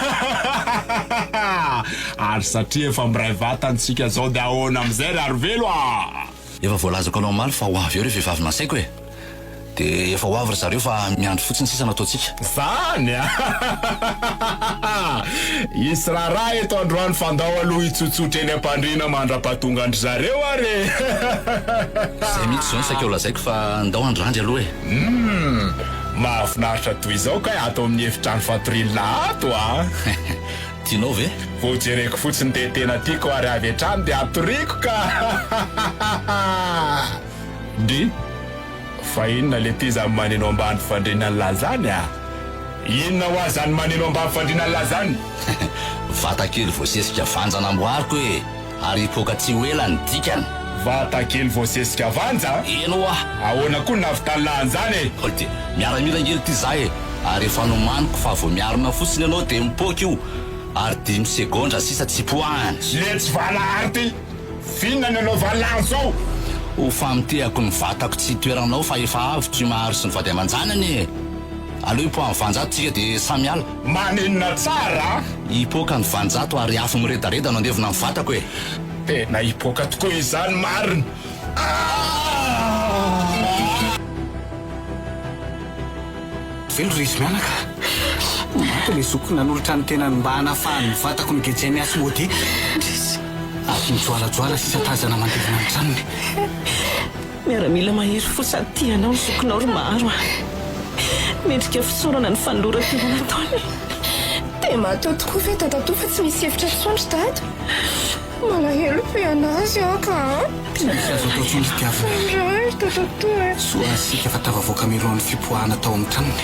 Speaker 6: Ary satria efa miray vatana isika izao dia ahoana amin'izay ry Arivelo a!
Speaker 1: Efa voalazako anao omaly fa ho avy eo ireo vehivavy nasaiko e! Dia efa ho avy ry zareo fa miandry fotsiny sisa no ataontsika.
Speaker 6: Zany a! Hisy raharaha eto androany fa ndao aloha hitsotsotra eny am-pandriana mandra-pahatongan-dry zareo ary e!
Speaker 1: Izay mihitsy izao no saika ho lazaiko fa ndao handrandry aloha e!
Speaker 6: Humm! Mahafinaritra toy izao kay ato amin'ny efitrano fatorian'la ato a!
Speaker 1: Tianao ve?
Speaker 6: Vao jereko fotsiny dia tena tiako ary avy hatrany dia atoriako ka! Ndry! Fa inona lety zany maneno ambany fandriana an'lah zany a? Inona hoa zany maneno ambany fandriana an'lah zany?
Speaker 1: Vata kely voasesika vanja namboariko e! Ary hipoaka tsy ho ela ny dikany.
Speaker 6: Vata kely voasesika vanja?
Speaker 1: Eny hoa!
Speaker 6: Ahoana koa no nahavitan'lah an'zany e?
Speaker 1: Ody, miaramila ange ity za e! Ary efa nomaniko fa vao miarina fotsiny ianao dia mipoaka io! Ary dimy segondra sisa tsy poahany!
Speaker 6: Letsy valahary ty! F'inona no anaovan'lah an'zao?
Speaker 1: Ho famotehako ny vatako tsy hitoeranao fa efa avotro i Maharo sy ny vady aman-janany e! Aleo hipoahan'ny vanjato tsika dia samy hiala.
Speaker 6: Maninona tsara a!
Speaker 1: Hipoaka ny vanjato ary afo miredareda no handevona ny vatako e!
Speaker 6: Tena hipoaka tokoa izany marina ah!
Speaker 3: Velona ry izy mianaka. Maty ilay zokiko nanolotra ny tenany mba hanafahany ny vatako nogejain'i Asmodée. Indrisy! Ary mijoalajoala sisa tazana mandevona ny tranony.
Speaker 7: Miaramila mahery fo sady tia anao ny zokinao ry Maharo a! Mendrika fisaorana ny fanoloran-tena nataony.
Speaker 4: Dia maty ao tokoa ve dadatoa fa tsy misy hevitra intsony ry dada? Malahelo be anazy aho ka a!
Speaker 3: Tsy misy azo atao intsony ry tiavina.
Speaker 4: Indray ry dadatoa e!
Speaker 3: Soa azy isika fa tafavoaka mialohan'ny fipoahana tao amin'ny tranony.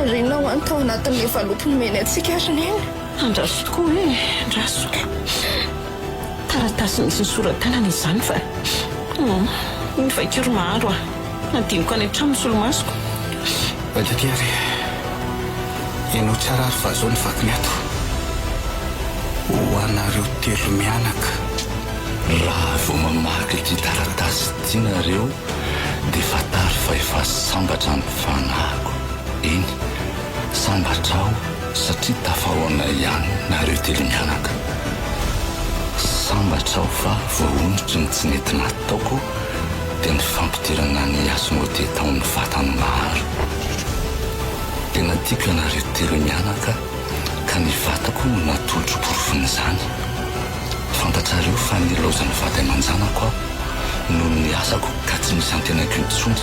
Speaker 4: Ary inona ho any tao anatin'ilay valopy nomeny antsika ry neny?
Speaker 7: Andraso tokoa e! Andraso. Taratasy misy ny sora-tanana izany fa hum iny vakio ry Maharo a! Adinoko any an-trano ny solomasoko.
Speaker 3: Taty ary henoy tsara ary fa zao ny vakiny ato. Ho anareo telo mianaka.
Speaker 1: Raha vao mamaky ity taratasy ity nareo dia fantaro fa efa sambatra ny fanahiko. Eny, sambatra aho satria tafahaona ihany nareo telo mianaka. Sambatra aho fa voaonitry ny tsy nety nataoko dia ny fampidirana an'i Asmodée tao amin'ny vatan'i Maharo. Tena tiako ianareo telo mianaka ka ny vatako no natolotro porofon'izany. Fantatrareo fa nilaozan'ny vady aman-janako aho noho ny asako ka tsy misy antenaiko intsony.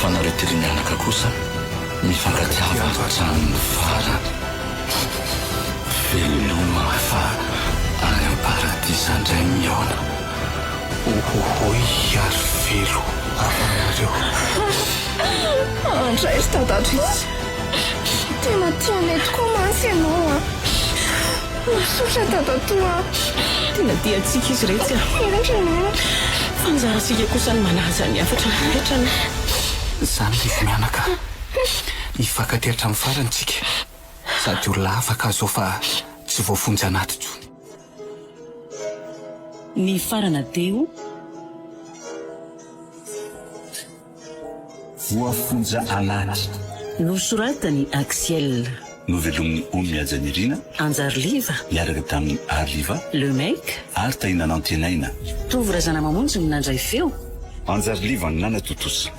Speaker 1: Fa nareo telo mianaka kosa mifankatiava hatramin'ny farany. Veloma fa any am-paradisa indray mihaona.
Speaker 3: Ohohoy ary velo havanareo.
Speaker 4: Andray ry dadatoa. Tena tia anay tokoa mantsy ianao a. Misaotra dadatoa a.
Speaker 7: Tena tia antsika izy iretsy a.
Speaker 4: Indry neny.
Speaker 7: Fa anjarantsika kosa ny manaja ny hafatra napetrany.
Speaker 3: Izany ry izy mianaka. Hifankatia hatramin'ny farany tsika. Sady olona hafa ka zao fa tsy voafonja anaty tsony.
Speaker 7: Nifarana teo.
Speaker 1: Voafonja anaty.
Speaker 7: Nosoratan'i Axiel.
Speaker 1: Novelomin'i Ony Mihajanirina.
Speaker 7: Anjariliva.
Speaker 1: Niaraka tamin'i Arliva.
Speaker 7: Le Mec.
Speaker 1: Ary Tahina Nantenaina.
Speaker 7: Tovo Razanamamonjy no nandray feo.
Speaker 1: Anjariliva no nanatontosa.